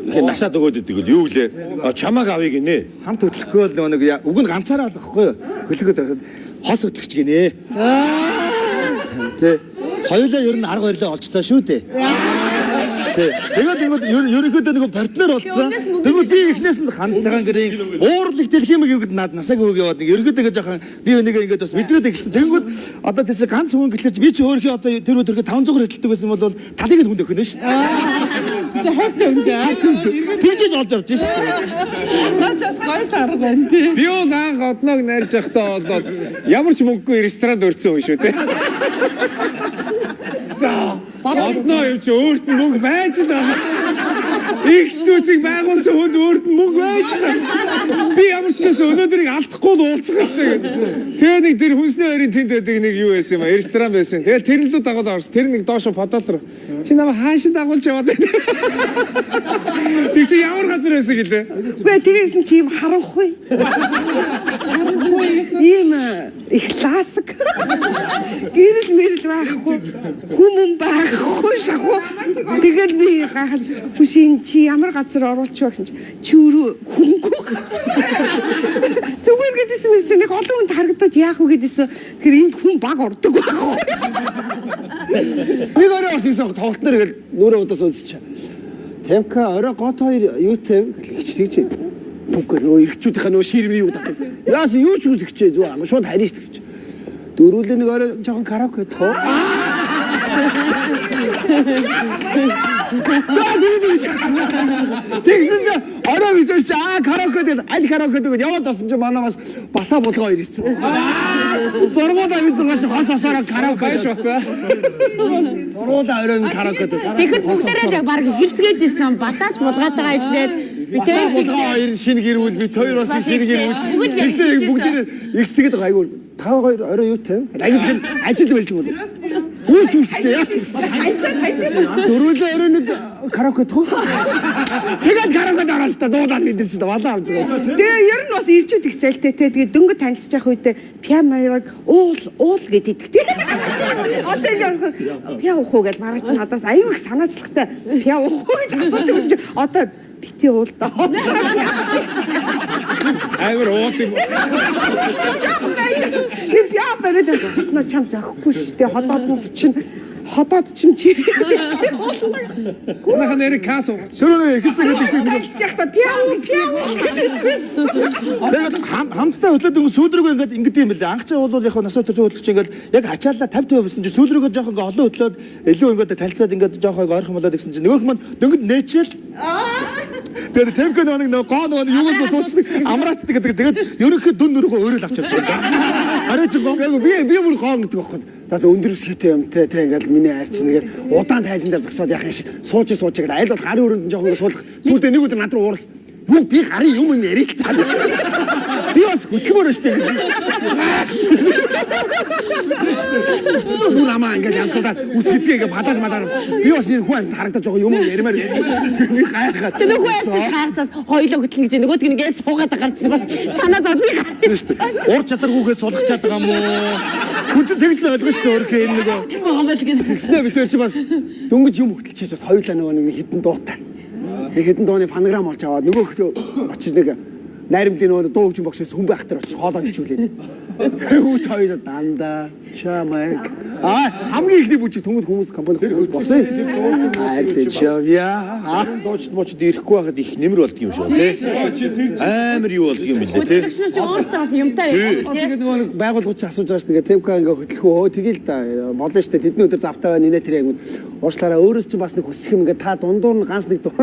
ихээр насаад өгөөд идэг л юу гэлээ. Чамааг авъя гинэ. Хамт хөтлөхгүй л нөгөө нэг уг нь ганцаараа л واخгүй юу. Хөтлөхөд байхад хос хөтлөгч гинэ. Тэ. Хоёулаа ер нь арга барилаа олчлоо шүү дээ. Тэ. Тэгээд нөгөө ерөнхийдөө нөгөө партнер болцсон. Тэгвэл би эхнээс нь хан цагаан гэрийн уурлах дэлхийн мэг юмд над насаг өг яваад нэг ерөнхийдөө ингэ жоохон би энийг ингээд бас мэдрээд эхэлсэн. Тэгэнгүүт одоо тэр чи ганц хүн гэхэлэр чи би чи өөрийнхөө одоо тэр үе төрхө 500 хэлдэг байсан бол талыг нь хүнд өгнө шүү дээ. Тэ хайртай үндэ. Тэгжээж олж авч шүү дээ. Наач бас гоё л арга байна тий. Би бол анх одноог найрж байхдаа бол ямар ч мөнгөгүй ресторанд өртсөн хүн шүү дээ. За одноо юм чи өөрт нь мөнгө байж л байгаа. Их стүүцийг байгуулсан хүнд өөрт нь мөнгө байж л байгаа. Би ямар ч нэс өнөөдрийг алдахгүй л уулзах хэрэгтэй гэдэг. Тэгээ нэг тэр хүнсний ойрын тэнд байдаг нэг юу байсан юм а ресторан байсан. Тэгэл тэр лүү дагууд орсон. Тэр нэг доошо подол руу. Чи намайг хаашаа дагуулж яваад байна. Тэгсэн ямар газар байсан гэлээ. Үгүй тэгээсэн чи юм харанхуй. Ийм их ласаг. Гэрэл мэрэл байхгүй. Хүмүүн байхгүй шахуу. Тэгэл би гахал хүшин чи ямар газар оруулчих вэ гэсэн чи чи өөрөө хүнгүй. Зүгээр гэдээсэн мэт нэг олон хүнд харагдаж яах вэ гэдээсэн. Тэгэхээр энд хүн баг ордог байхгүй. Нэг орой бас нэгсэн тоглолт нэр ингээл нүрээ удаас үзчих. Тамка орой гот хоёр юу тавь гэл ихч тэгж. Түнхэр нөө эргэжүүдийнхээ нөө ширмний юу татав. Яас юу ч үзэгчээ зү ам шууд харина шүү дээ. Дөрүүлээ нэг орой жоохон караоке тоо. Тэгсэн чи орой бисэр чи аа караоке гэдэг аль караоке гэдэг яваад болсон чи манай бас бата булгаа хоёр ирсэн. Зургуудаа би зургаа чи хос хосороо караоке Баяш бата. Зургуудаа орой нь караоке гэдэг. Тэгэхэд бүгдээрээ л баг эхэлцгээж исэн. Батаач булгаатайгаа ирлээ. Би тэр Бата булгаа хоёр шинэ гэр бүл бид хоёр бас нэг шинэ гэр бүл. Бүгд л Тэгснэ эхэлчихсэн. бүгдээрээ ихстэйгэд айгүй та хоёр орой юу тавь? Айгүй тэгэхээр ажил ажил бол. Үуч үуч яасан. Хайцаа хайцаа. Дөрвөлөө өрөө нэг караоке туу. Тэгээд караокед ороос та дуудаад бид нар чинь валаа авч байгаа. Тэгээ ер нь бас ирчүүд их зайлтай те. Тэгээ дөнгөж танилцчих үедээ пиа маяг уул уул гэдэг те. Одоо ингэ пиа уух уу гэж маргач надаас аюу их санаачлагтай пиа уух уу гэж асуудаг юм чи одоо бити уул даа. Амар уут юм. Нэг пиа бариад на чам зохихгүй шүү дээ. Ходоодонд чинь ходоод чинь чи. Манайхан нэр кас уугач. Тэр нэг ихсэн гэдэг шиг Танилцчих та пиа уу пиа уу гэдэг байсан. Тэгээд хамтдаа хөдлөөд өнгө сүүл рүүгээ ингээд ингэдэг юм бэлээ. Анх чи бол яг насаа төрсөн хөдлөгч ингээд яг ачаалаа 50 50 байсан чи сүүл рүүгээ жоох ингээд олон хөдлөөд илүү ингээд талцаад ингээд жоох ойрхон болоод гэсэн чи нөгөөх маань дөнгөд нээчээл. Тэгээд тэвхэ нөгөө нэг гоо нөгөө нэг юугаас суучдаг амраачдаг гэдэг. Тэгээд ерөнхийдөө дүн нөрөөхөө өөрөө л авч явж байгаа. Арай чи гоо яг би бүр гоо гэдэг байхгүй. За өндөр өсгийтэй юм те те ингээл миний хайр чинь ингээл удаан тайзан дээр зогсоод яах юм шиг сууж сууж ингээл аль бол гарын өрөөнд нь жоохон ингээд суулгах. Сүүлдээ нэг өдөр над руу уурс. Юу би гарын юм юм яриа л та. Би бас хөтөлмөр шүү дээ. Нүр амаа ингээд янзлуудаад үс хэзгээ ингээд падааж мадааж би бас энэ хүн амт харагдаж байгаа юм яриамаар би гайхаад. Тэр нөгөө айлтж гаарцаас хоёлоо хөтлөн гэж нөгөөдг нь ингээд суугаад гарчсан бас санаа зовны Ур чадваргүйгээ сулгачаад байгаа юм уу? Хүн чинь тэгж л ойлгоно шүү дээ өөрхөө энэ нөгөө. байгаа юм байл гэнэ. Тэгснэ бид хоёр чи бас дөнгөж юм хөтөлчиж бас хоёулаа нөгөө нэг хитэн дуутай. Нэг хитэн дууны фонограм олж аваад нөгөө хөтөө очиж нэг найрамдлын нөгөө дуу хөгжин богшээс хүн байх дээр очиж хоолоо хичүүлээд. Хүүт хоёулаа дандаа чамайг. Аа хамгийн ихний бүжиг түмэд хүмүүс компани босон. Хайрлаж явъя. Дуучид муучид ирэхгүй байхад их нэмэр болдго юм шиг тий. Амар юу болдго юм бэлээ тий. Хөтлөгч нар чи өөрсдөө бас юмтай байдаг тий. Тэгээд нөгөө нэг байгууллагууд чи асууж байгаа шүү дээ. Тэвка ингээ хөтлөх үү? Тэгэл да болно шүү дээ. Тэдний өдөр завтай байна. Нинэ тэр яг уушлаараа өөрөөс чи бас нэг хүсэх юм ингээ та дундуур нь ганц нэг дуу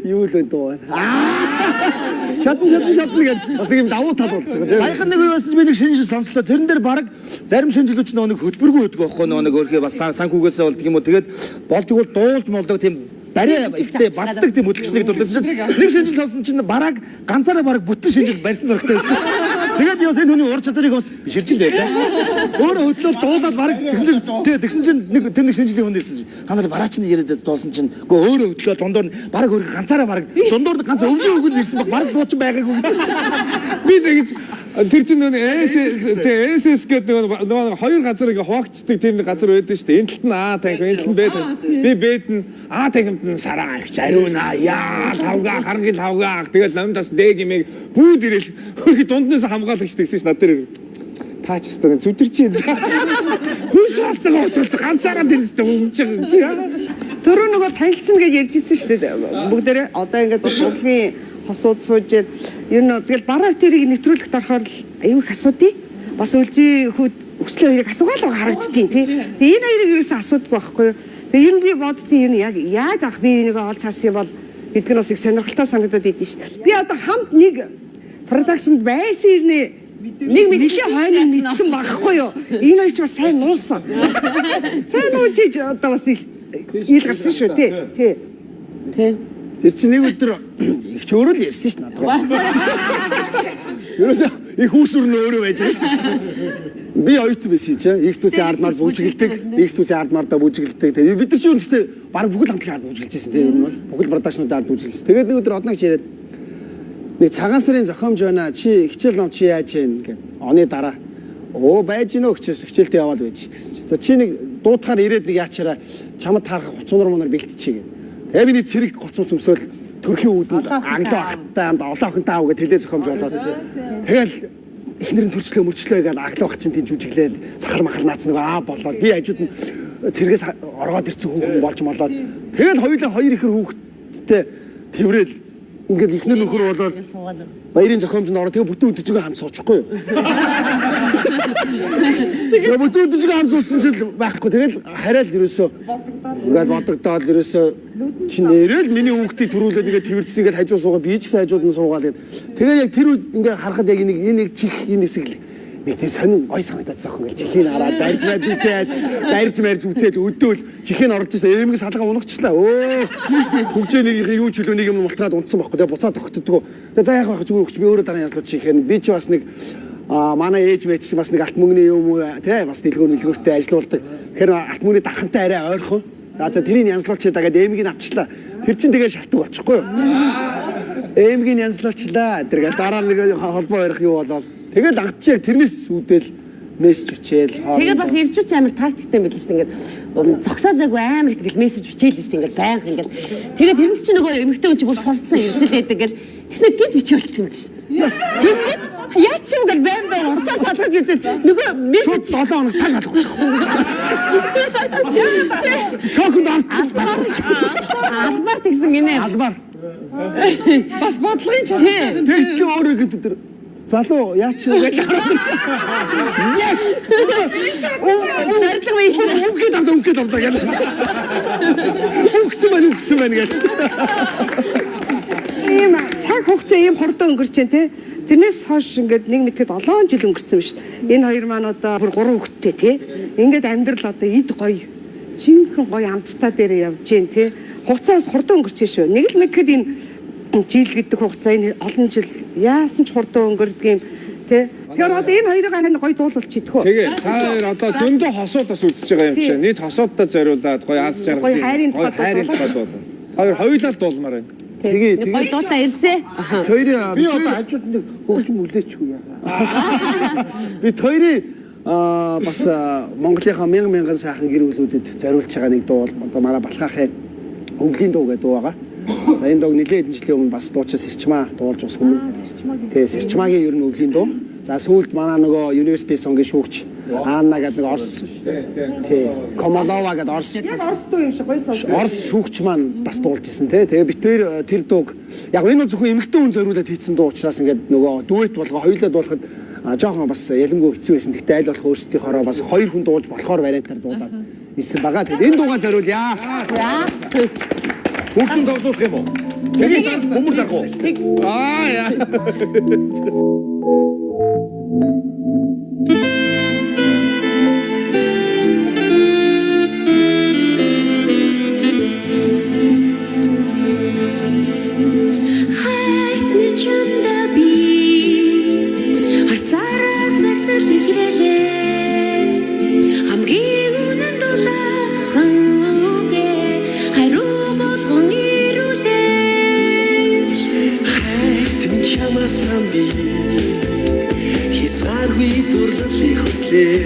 юу л вэ дуу байна. Чадна чадна чадна гэд бас нэг юм давуу тал болж байгаа тийм. Саяхан нэг үе байсан чи би нэг шинэ жил сонслоо. Тэрэн дээр баг зарим шинэ жилүүд чинь нөгөө нэг хөтөлбөргүй өгдөг байхгүй нөгөө нэг өөрхөө бас санхүүгээсээ болдго юм уу. Тэгээд болж игэл дуулж молдог тийм барай ихтэй баддаг тийм хөтлөгчнийг дурдсан чинь нэг шинэ жил сонсон чинь бараг ганцаараа бараг бүтэн шинэ жил барьсан зурагтай байсан. Тэгээд би бас энэ хүний ур чадварыг бас биширч л байлаа. Өөрөө хөтлөөл дуулаад бараг тэгсэн чинь тий тэгсэн чинь нэг тэр нэг шинэ жилийн хүнд ирсэн чинь та нар бараа чинь яриад дуулсан чинь үгүй өөрөө хөтлөөл дундуур нь бараг өөр ганцаараа бараг дундуур нь ганц өвлийн өгөл ирсэн баг бараг дуучин байгаагүй. Би тэгэж тэр чинь нөгөө SS тэ SS гэдэг нөгөө хоёр газар ингээ хуваагддаг тийм нэг газар байдаг шүү дээ. Энэ талд нь А танхим, энэ талд нь Б танхим. Би Б-д нь А танхимд нь сараа агч ариуна яа лавга харангийн лавга ах тэгэл намдаас Д гэмээг бүүд ирэл хөрхи дунднаас хамгаалагч тэгсэн ш над дээр та ч өстө зүдэрч юм. Хүн шаалсан утгалц ганцаараа тэнцтэй өмч юм чи. Түрүү нөгөө танилцсан гэж ярьж ирсэн шүү дээ. Бүгдээрээ одоо ингээд бас урлагийн хосууд сууж ер нь тэгэл бараа тэрийг нэвтрүүлэгт орохоор л аюу их асуудыг. Бас үлзий хүүд өслөө хоёрыг асуугаал байгаа харагддیں۔ Тий. Тэгээ энэ хоёрыг ерөөсөө асуудаггүй байхгүй юу? Тэгээ ер нь би боддیں۔ Ер нь яг яаж ах би энийг олж харсан юм бол гэдэг нь бас их сонирхолтой санагдаад идэв шүү дээ. Би одоо хамт нэг продакшнд байсан ирнэ Нэг нэг хойно мэдсэн байхгүй юу? Энэ хоёр ч бас сайн нуусан. Сайн нууж иж одоо бас ил гарсан шүү тий. Тий. Тий. Тэр чинь нэг өдөр их ч өөрөө л ярьсан шүү надад. Ерөөсөө их үүсвэр нь өөрөө байж байгаа шүү дээ. Би оюутан байсан юм чи. X дүүцийн ард мар бүжиглдэг, X дүүцийн ард мардаа бүжиглдэг. Тэгээ бид нар чинь гэхдээ баг бүхэл хамтлагийн ард бүжиглэж байсан тийм ер нь бол бүхэл продакшнуудын ард бүжиглсэн. Тэгээд нэг өдөр одногч яриад нэг цагаан сарын зохиомж байна. Чи хичээл ном чи яаж юм гэд. Оны дараа оо байж гинөө хичээс хичээлдээ яваал байж гэсэн чи. За чи нэг дуудахаар ирээд нэг яачаараа чамд таарах хуцуунар мунаар бэлтчихье гэд. Тэгээ миний цэрэг гоцуу өмсөөл төрхийн үүдэнд аглаа ахтай амд олон охинтой аав гэж тэлээ зохиомж болоод. Тэгэл эхнэр нь төрчлөө мөрчлөө гэж аглаа ах чинь тийм жүжиглээд сахар махар наац нэг аа болоод би хажууд нь цэргээс оргоод ирсэн хүүхэн болж молоод тэгэл хоёулаа хоёр ихэр хүүхэдтэй тэрвэл ингээд эхнэр нөхөр болоод баярын зохиомжинд ороо тэгээ бүтэн өдөжгөө хамт суучихгүй юу. Тэгээ бүтэн өдөжгөө хамт суусан чил байхгүй тэгэл хариад ерөөсөө ингээд бодогдоод ерөөсөө чи нэрэл миний хүүхдийг төрүүлээд ингээд тэрвэрсэн ингээд хажуу суугаа би ч гэсэн хажууд нь суугаал гээд тэгээ яг тэр үед ингээд харахад яг нэг энэ нэг чих энэ хэсэг л нэг тэр сонин гой санагдаад байгаа юм чихийг хараад барьж барьж үзээд барьж барьж үзээд өдөөл чихийг оруулж ирсэн эмэг салгаа унахчлаа өө түгжээ нэг юу ч үлээ нэг юм мултраад унтсан байхгүй тэгээ буцаад тогтдгоо тэгээ за яах вэ зүгээр өгч би өөрөө дараа янзлууд чихээр би чи бас нэг а манай ээж мэж чи бас нэг алт мөнгөний юм уу те бас дэлгүүр нэлгүүртэй ажилуулдаг. Тэгэхээр алт мөрийн дархантай арай ойрхон. За тэрийг янзлуулчих даа гээд эмгийг авчлаа. Тэр чинь тэгээ шалтгаан болчихгүй юу? Эмгийг янзлуулчлаа. Тэр гээл дараа нэг холбоо барих юу болоод тэгэл ангч яг тэрнээс үүдэл мессеж бичээл. Тэгээд бас ирчүүч амар тактиктэй юм байл шүү дээ. Ингээд зогсоо зайгүй амар их гэл мессеж бичээл шүү дээ. Ингээд байнга ингээд. Тэгээд тэрэнд чинь нөгөө эмэгтэй хүн чинь бүр сурцсан ирж л байдаг гэл. Тэгснэ гид бичээ болчихсон юм чинь. Яа ч юм гэл байн байн утсаа шалгаж үзэл нөгөө мессеж 7 хоног таг алгах. Шоконд орсон. Албаар тэгсэн гинэ. Албаар. Бас бодлогын чанар. Тэгтэл өөрөө гэдэг тэр залуу яач юм гэж. Yes. Зорилго биелсэн. Үхээд амдаа үхээд амдаа гэл. Үхсэн байна үхсэн байна гэл. Ийм цаг хугацаа ийм хурдан өнгөрч байна те. Тэрнээс хойш ингээд нэг мэдхэд 7 жил өнгөрсөн биш. Энэ хоёр маань одоо бүр 3 хүүхэдтэй те. Ингээд амьдрал одоо эд гоё. Жинхэнэ гоё амттай дээр явж гин те. Хугацаас хурдан өнгөрч шүү. Нэг л мэдхэд энэ жил гэдэг хугацаа энэ олон жил яасан ч хурдан өнгөрдөг юм те. Тэгэхээр одоо энэ хоёрыг анх гоё дуулуулчих идэх үү? Тэгээ та хоёр одоо зөндөө хосууд бас үзэж байгаа юм чинь. Нийт хосуудаа зориулаад гоё аз жаргалын Гоё хайрын тухай хайрын тухай дуулаа. Та хоёр хоёулаа л дуулмаар байна. Тэгээ Гоё дуутай ирсэ. хоёрын Би одоо хажууд нэг хөгжим үлээчихгүй яа. Бид хоёрын бас Монголынхаа мянган мянган сайхан гэр бүлүүдэд зориулж байгаа нэг дуу бол одоо манай Балхаахын өвлийн дуу гэдэг дуу байгаа. За энэ дууг нэлээд хэдэн жилийн өмнө бас дуучин Сэрчмаа дуулж бас хүмүүс. Тэгээ Сэрчмаагийн ер нь өвлийн дуу. За сүүлд манай нөгөө Universe Peace Song-ийн шүүгч Анна гэдэг нэг Орос тий Комолова гэдэг Орос Яг орос дуу юм шиг гоё сонс. Орос шүүгч маань бас дуулж исэн тий. Тэгээ бид тэр тэр дууг яг энэ бол зөвхөн эмэгтэй хүн зориулаад хийсэн дуу учраас ингээд нөгөө дуэт болгоо хоёулаа дуулахад жоохон бас ялангуй хэцүү байсан. Гэхдээ аль болох өөрсдийнхоороо бас хоёр хүн дуулж болохоор вариантаар дуулаад ирсэн байгаа. Тэгээд энэ дуугаа зориулъя. Хөгжим тоглох юм уу? Тэгээ бөмбөр дарах уу? Аа яа. Хайртны чамдаа би харцаараа цагтал ихрэлээ. Хамгийн үнэн дулаахан үгээ хариу болгон ирүүлээч. Хайтан чамаасан би хязгааргүй дурлалыг хүслээ.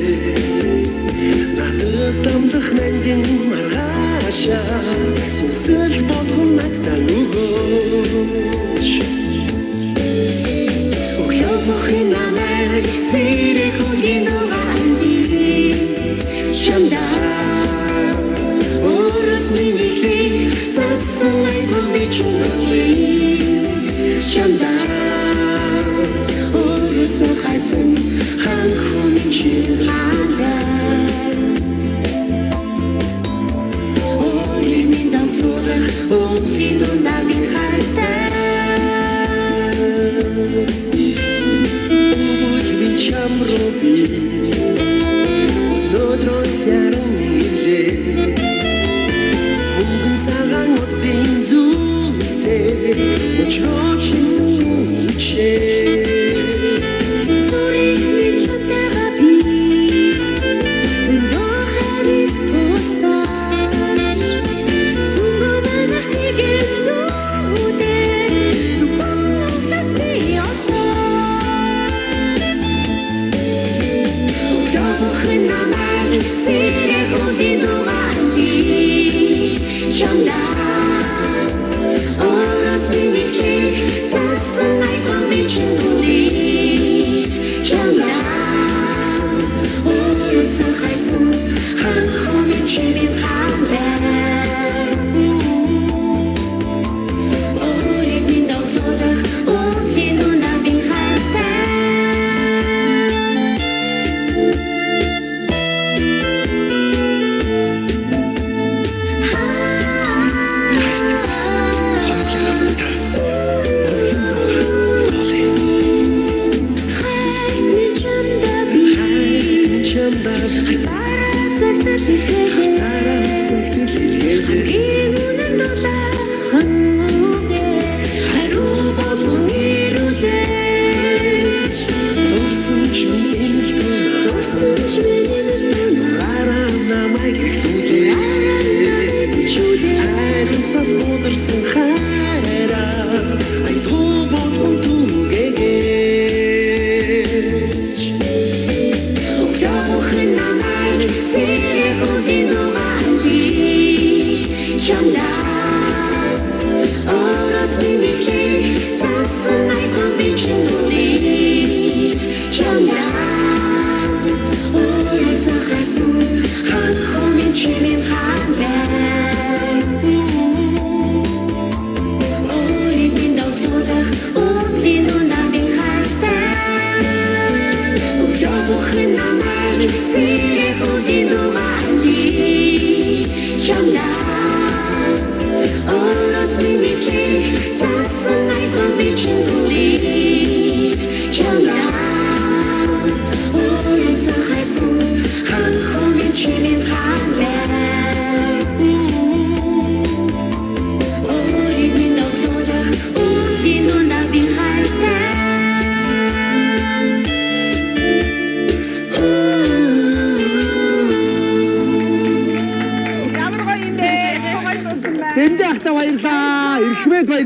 Надад дамдах нандин маргаашаа хүсэл болгон надтай нөгөөч. Өглөө бүхэн намайг сэрэг хөлийн дугаан би чамдаа өөрөөс минь эхлэх сасан айгүй би чамдаа чамдаа өөрөөсөө хайсан хан хүн чи хандаа өөрийн минь давтуулах өвлийн дундаа би хайртай. Өвөл минь чам руу би өнөөдрөө сяран ирлээ.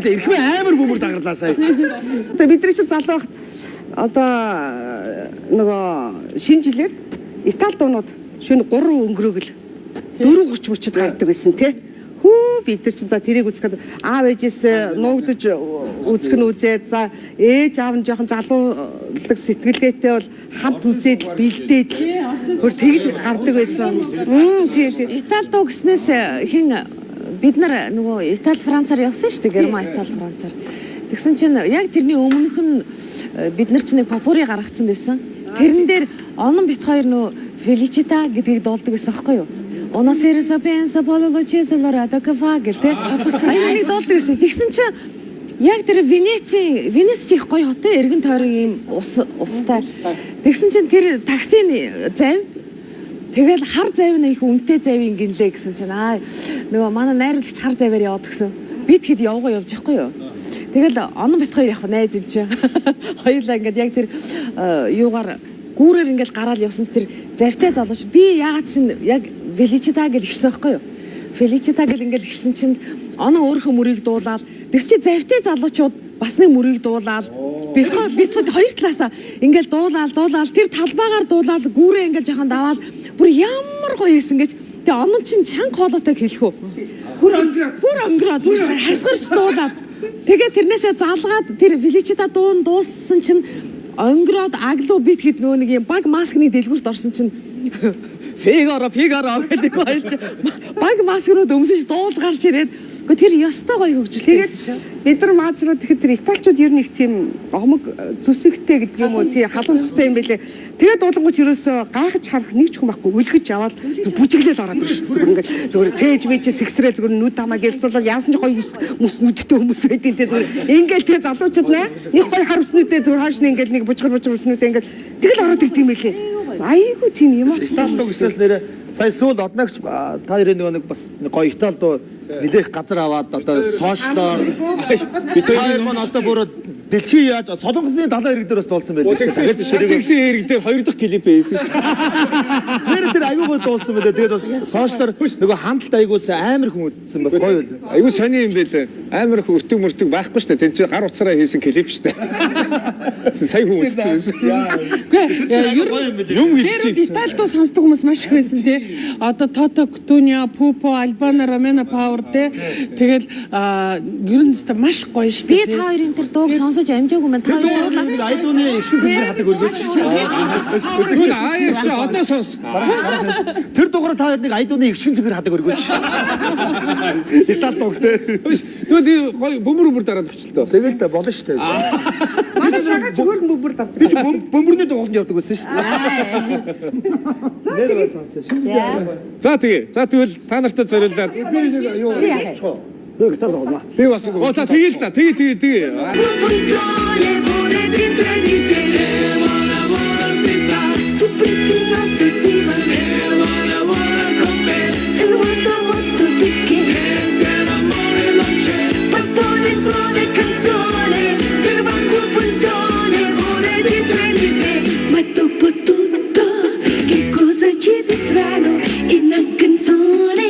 байлаа. Эрхмээ амар бөмбөр дагарлаа сая. Тэгээ бид нар чинь залуу байхад одоо нөгөө шинэ жилээр Итали дуунууд шөнө 3 өнгөрөөгөл 4:30 мөчөд гардаг байсан тий. Хүү бид нар чинь за тэрийг үзэхэд аав ээжээс нуугдаж үзэх нь үзээд за ээж аав нь жоохон залуулдаг сэтгэлгээтэй бол хамт үзээд л бэлдээд л хөр тэгж гардаг байсан. Тий тий. Итали дуу гэснээс хин бид нар нөгөө Итали Францаар явсан шүү дээ. Герман Итали Францаар. Тэгсэн чинь яг тэрний өмнөх нь бид нар чинь нэг папури гаргацсан байсан. Тэрэн дээр онон бит хоёр нөгөө Felicita гэдгийг дуулдаг байсан аахгүй юу? Una sera pensa polo lo cafa гэл те. Аяа нэг дуулдаг байсан. Тэгсэн чинь яг тэр Венецийн Венец чи их гоё хот те эргэн тойрон ийм ус устай. Тэгсэн чинь тэр таксины зав. Тэгэл хар завь нь их үнэтэй завийн гинлээ гэсэн чинь аа нөгөө манай найруулагч хар заваар яваад гисэн. Би тэгэхэд явгаа явж байхгүй юу. Тэгэл онон бит хоёр яг найз юм чи. Хоёулаа ингээд яг тэр юугаар гүүрээр ингээд гараал явсан чи тэр завтай залууч би яагаад чинь яг Величита гэж хэлсэн байхгүй юу. Феличита гэл ингээд хэлсэн чинь онон өөрийнхөө мөрийг дуулаад тэгс чи завтай залуучууд бас нэг мөрийг дуулаад бит хоёр талаасаа ингээд дуулаал тэр талбайгаар дуулаал гүүрээ ингээд жоохон даваал бүр ямар гоё байсан гэж. Тэгээ онон чинь чанга хоолойтой хэлэх үү. Бүр өнгөрөөд бүр хасгарч дуулаад тэгээ тэрнээсээ залгаад тэр Феличита дуун дууссан чинь өнгөрөөд аглуу бит хэд нөгөө нэг юм баг маскны дэлгүүрт орсон чинь Фигаро гэдэг хоёр чи баг маскнууд өмсөж дуулж гарч ирээд үгүй тэр ёстой гоё хөгжилтэй Тэгээд байсан шүү. бид нар маазраад тэгэхэд тэр италичууд ер нь их тийм омог зүсэгтэй гэдэг юм уу тий халуун зүстэй юм бэлээ. Тэгээд дуулангуйч ерөөсөө гайхаж харах нэг ч хүн байхгүй өлгөж аваад зүг бүжиглэл ороод ирж шүү дээ. Зүгээр ингээд зүгээр цээж мэж сэгсрээ зүгээр нүд амаа гэлцүүлэл яасан ч гоё мөс нүдтэй хүмүүс байдیں۔ Тэ зүгээр ингээд тэгээ залуучууд нэ нэг гоё хар өснүүдээ зүгээр хойш нь ингээд нэг бужигар бужигар өснүүдээ ингээд тэгэл ороод ирд юм бэлээ. Айгу тийм эмоцтой Итали дуу гэснээс нэрээ сая сүүл одногч та хоёрын нөгөө нэг бас нэг гоё Итали дуу нэлээх газар аваад одоо сошиалоор Бид бид хоёр маань одоо бүр дэлхий яаж Солонгосын далайн ирэг дээр бас дуулсан байлээ Тэгсэн шүү дээ. Тэгсэн хэрэг дээр хоёр дахь клип хийсэн шүү дээ. Нэр тэр аягүй гоё дуулсан байлээ. Тэгээд бас сошиалоор нөгөө хандлт аягуулсан амар хүн үзсэн бас гоё байлаа. Айгуу сони юм байлээ. Амар их өртөг мөртөг байхгүй шүү дээ. Тэн чинь гар утсараа хийсэн клип шүү дээ. Сая хүн үзсэн байсан. Үгүй ер нь Юм Тэр хэлчих гэсэн. Итали дуу сонсдог хүмүүс маш их байсан тий. Одоо Тото Кутуниа, Пупо, Альбана, Ромена Пауэр тий. Тэгэл ер нь зөв маш гоё шүү Би дээ. та хоёрын тэр дууг сонсож амжаагүй мэн та хоёр дуулаач. Айдууны эгшин зэмлэр хадаг өргөөч. Тэгвэл аа чи одоо сонс. Тэр дугаараа та хоёр нэг айдууны эгшин зэмлэр хадаг өргөөч. Итали дууг те. Тэгвэл гоё бөмбөр бөмбөр дараад өгчлээ. Тэгэл та болно шүү дээ. Манай шагаач өөр бөмбөр дардаг. Би чи бөмбөрний дугууланд явдаг байсан шүү дээ. Нэр сонссон. За тэгээ. За тэгвэл та нартай зориулаад. Чи яах вэ? Би гитар тоглоно. Би бас Оо за тэгээ л та. Тэгээ тэгээ тэгээ. Confusione vorrei di te di te. Su si va. E lo guardo molto perché Pastone, suona e canzone per una confusione vorrei di te di te. Ma dopo tutto che cosa c'è di strano in una canzone?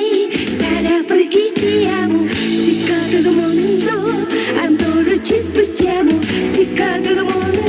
Sarà perché ti amo. Si cade il mondo, allora ci spostiamo. Si cade il mondo.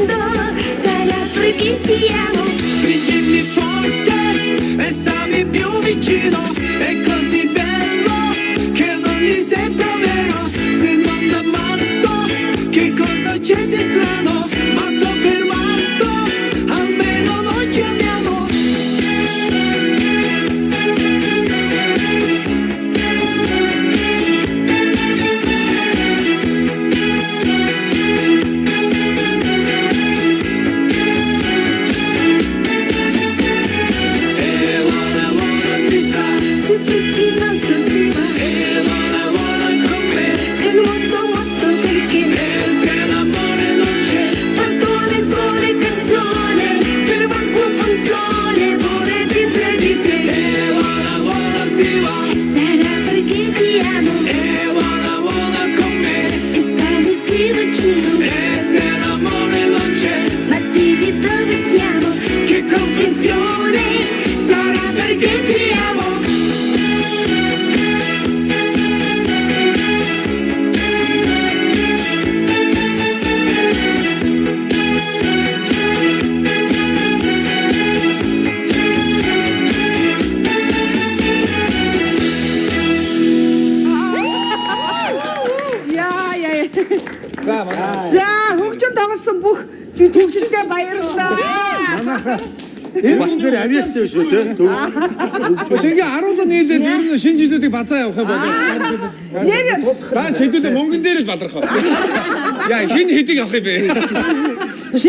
Жүжигчдээ баярлалаа. Бас нэр авьяастай биш үү те? Шингээ 10 нийлээд ер нь шинэ жилүүдийг базаа явах юм байна. Нэр Та шийдүүлээ мөнгөн дээр л баларх. Яа хин хэдийг авах юм бэ? Биш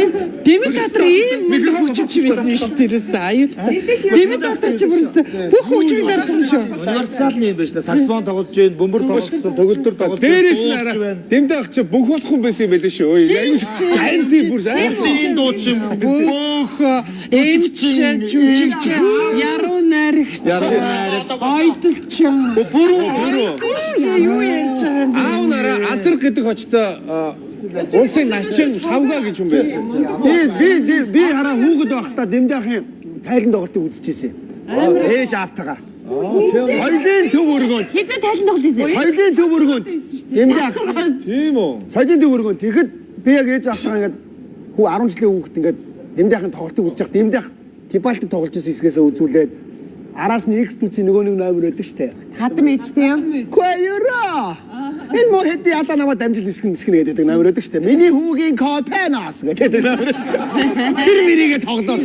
Дэмэн театр ийм мундаг хөгжимч байсан юм шүү дээ ерөөсөө аюултай. Дэмэн театр чи бүр өстө бүх хөгжмийг дарж байгаа юм шүү. Универсал юм байна шүү дээ. Саксофон тоглож байна, бөмбөр тоглосон, төгөлдөр тоглож байна, Дээрээс нь дуулж араа байна. дэмдэ ах чи бүх болох хүн байсан юм байлээ шүү. Айн тийм бүр айн Энэ дуучин Бүх эмч, жүжигч, яруу найрагч, Яруу найрагч. ойдолчин. Бүрүү Шүү юу ярьж байгаа юм бэ? Аав нараа азар гэдэг хочтой улсын начин хавга гэж хүн байсан. Би би би хараа хүүхэд байхдаа Дэмдээхийн тайлан тоглолтыг үзчихсэн. Ээж аавтайгаа. Соёлын төв өргөөнд. Хизээ тайлан тоглолт хийсэн. Соёлын төв өргөөнд. Дэмдээ ах. Тийм үү? Соёлын төв өргөөнд. Тэгэхэд би яг ээж аавтайгаа ингээд хүү 10 жилийн хүүхэд ингээд Дэмдээхийн тоглолтыг үзэж явах. Дэмдээх Тибальт тоглож байсан хэсгээсээ үзүүлээд араас нь X дүүцийн нөгөө нэг номер өгдөг штэ. Хадам ээжтэй юм. Квайра. Энэ мо хэдий ядаа намайг дамжил нисгэн мисгэн гэдэг номер өгдөг штэ. Миний хүүгийн копенос гэдэг номер. Тэр мэрийгээ тоглоод.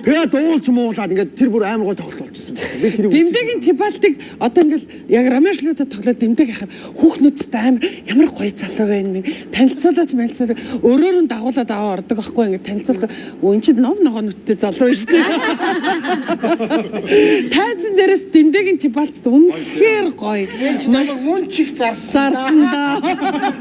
Тэгээ дуулж муулаад ингээд тэр бүр амар гой тоглолт болчихсон байна. Би тэрийг Дэмдэгийн Тибальтыг одоо ингээл яг Ромео Жулиетад тоглоод Дэмдэг яхаар хүүхнүүдтэй амар ямар гоё залуу байна минь танилцуулаач мэлцүүл өөрөөр нь дагуулад аваа ордог байхгүй ингээд танилцуулах өө эн чинь ном ногоо нүттэй залуу шүү дээ. Тайзан дээрээс Дэмдэгийн Тибальт үнэхээр гоё. Маш мөн чих зарсан. Зарсан да.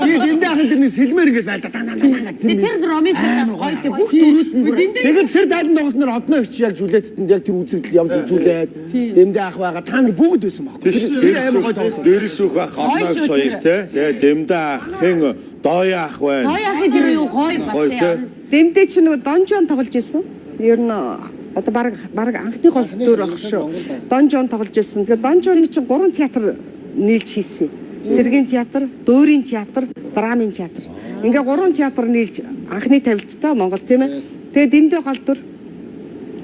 Би Дэмдээ ахын тэр нэг сэлмээр ингээд байлда даа даа даа Тэр тэр Ромео Жулиетаас гоё тэг бүх дөрүүд нь бүр. Тэгээд тэр тайлан тоглолтноор одноо их чи яг Жулиеттэнд яг тэр үзэгдэл явж үзүүлээд Дэмдээ ах байгаа та нар бүгд байсан байхгүй. Тэр амар гоё тоглолт. Дээрээс өөх ах одноог соёр те. Тэгээ дэмдэ ах хэн дооё ах байна. Гоё ахын тэр юу гоё бас Гоё те. тийм. Дэмдээ чи нөгөө Дон Жон тоглож исэн. Ер нь одоо баг баг анхны гол дүр баг шүү. Дон Жон тоглож исэн. Тэгээ Дон Жоныг чинь гурван театр нийлж хийсэн. Сэргийн театр, Дөөрийн театр, Драмын театр. Ингээ гурван театр нийлж анхны тавилттай Монгол тийм ээ. Тэгээ Дэмдээ гол дүр.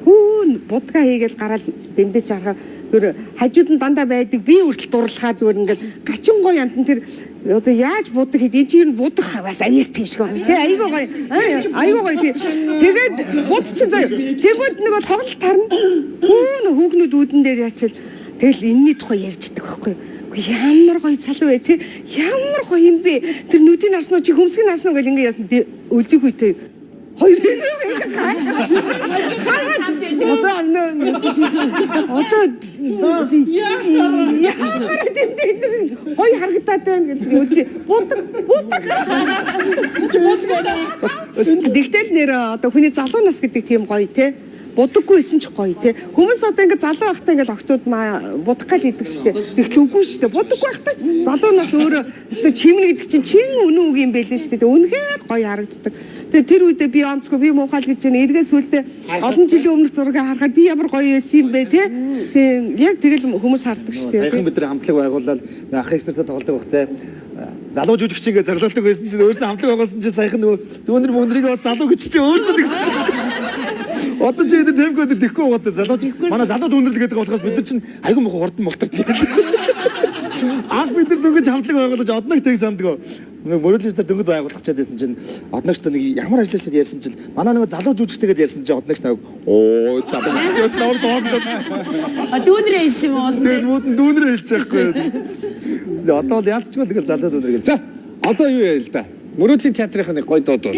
Хүү будгаа хийгээл гараал Дэмдээ чи харахаар тэр хажууд нь дандаа байдаг би хүртэл дурлахаа зүгээр ингээд гачин гоё амтан тэр одоо яаж будаг хэд энэ чинь будах бас авьяас тийм шиг байна тий айгүй гоё айгүй гоё тий тэгээд буд чинь заяа тэгвэл нөгөө тоглолт тарна хүү нөх хүүхнүүд үүдэн дээр яачил тэгэл энэний тухай ярьждаг байхгүй юу ямар гоё залуу вэ тий ямар гоё юм бэ тэр нүдийг харсан уу чи хөмсгийг харсан уу гэл ингээд яасан өлзийг үйтэй хоёр рүү ингээд хараад одоо одоо яахаар дэмдээ гоё харагдаад байна гэсэн үгүй будаг будаг Тэгтэл нэр одоо хүний залуу нас гэдэг тийм гоё те будаггүй исэн ч гоё те хүмүүс одоо ингээд залуу байхдаа ингээд октод маа будах гал идэг штэ тэгтэл үгүй штэ будаггүй байхдаа ч залуу нас өөрөө өстө чимнэ гэдэг чинь чин үнэн үг юм байлээ штэ үнэхээр гоё харагддаг тэгээ тэр үедээ би онцгүй би муухай л гэж байна эргээ сүлдээ олон жилийн өмнөх зургийг харахаар би ямар гоё байсан юм бэ те тийм яг тэгэл хүмүүс хардаг штэ Саяхан бид нар хамтлаг байгуулаад ах их нартай тоглодог багтай. Залуу жүжигч ингээ зарлуулдаг байсан чинь өөрөөсөө хамтлаг байгуулсан чинь саяхан нөгөө дүүнер мөндрийг бас залуу гэж чи өөрөөсөө тэгсэн. Одоо чи энэ тэмгүй өдөр тэхгүй байгаа залуу манай залуу дүүнерлэг гэдэг болохоос бид нар чинь айгүй муухай хурдан мултардаг. Анх бид нар дөнгөж хамтлаг байгуулаж одног тэг санддаг. Нэг мөрөдлөж нар дөнгөж байгуулах чад байсан чинь одногчтой нэг ямар ажиллаж чад ярьсан чинь манай нөгөө залуу жүжигчтэйгээд ярьсан чинь одногч навг оо залуу жүжигч бас навар дооглоод А дүүнрээ хэлсэн юм уу? тэгээд мууд нь дүүнрээ хэлж байхгүй. Одоо бол яалтчгүй л тэгэл залуу дүүнэр гэл. За одоо юу яа л да. Мөрөөдлийн театрын нэг гоё дуу дуулаа.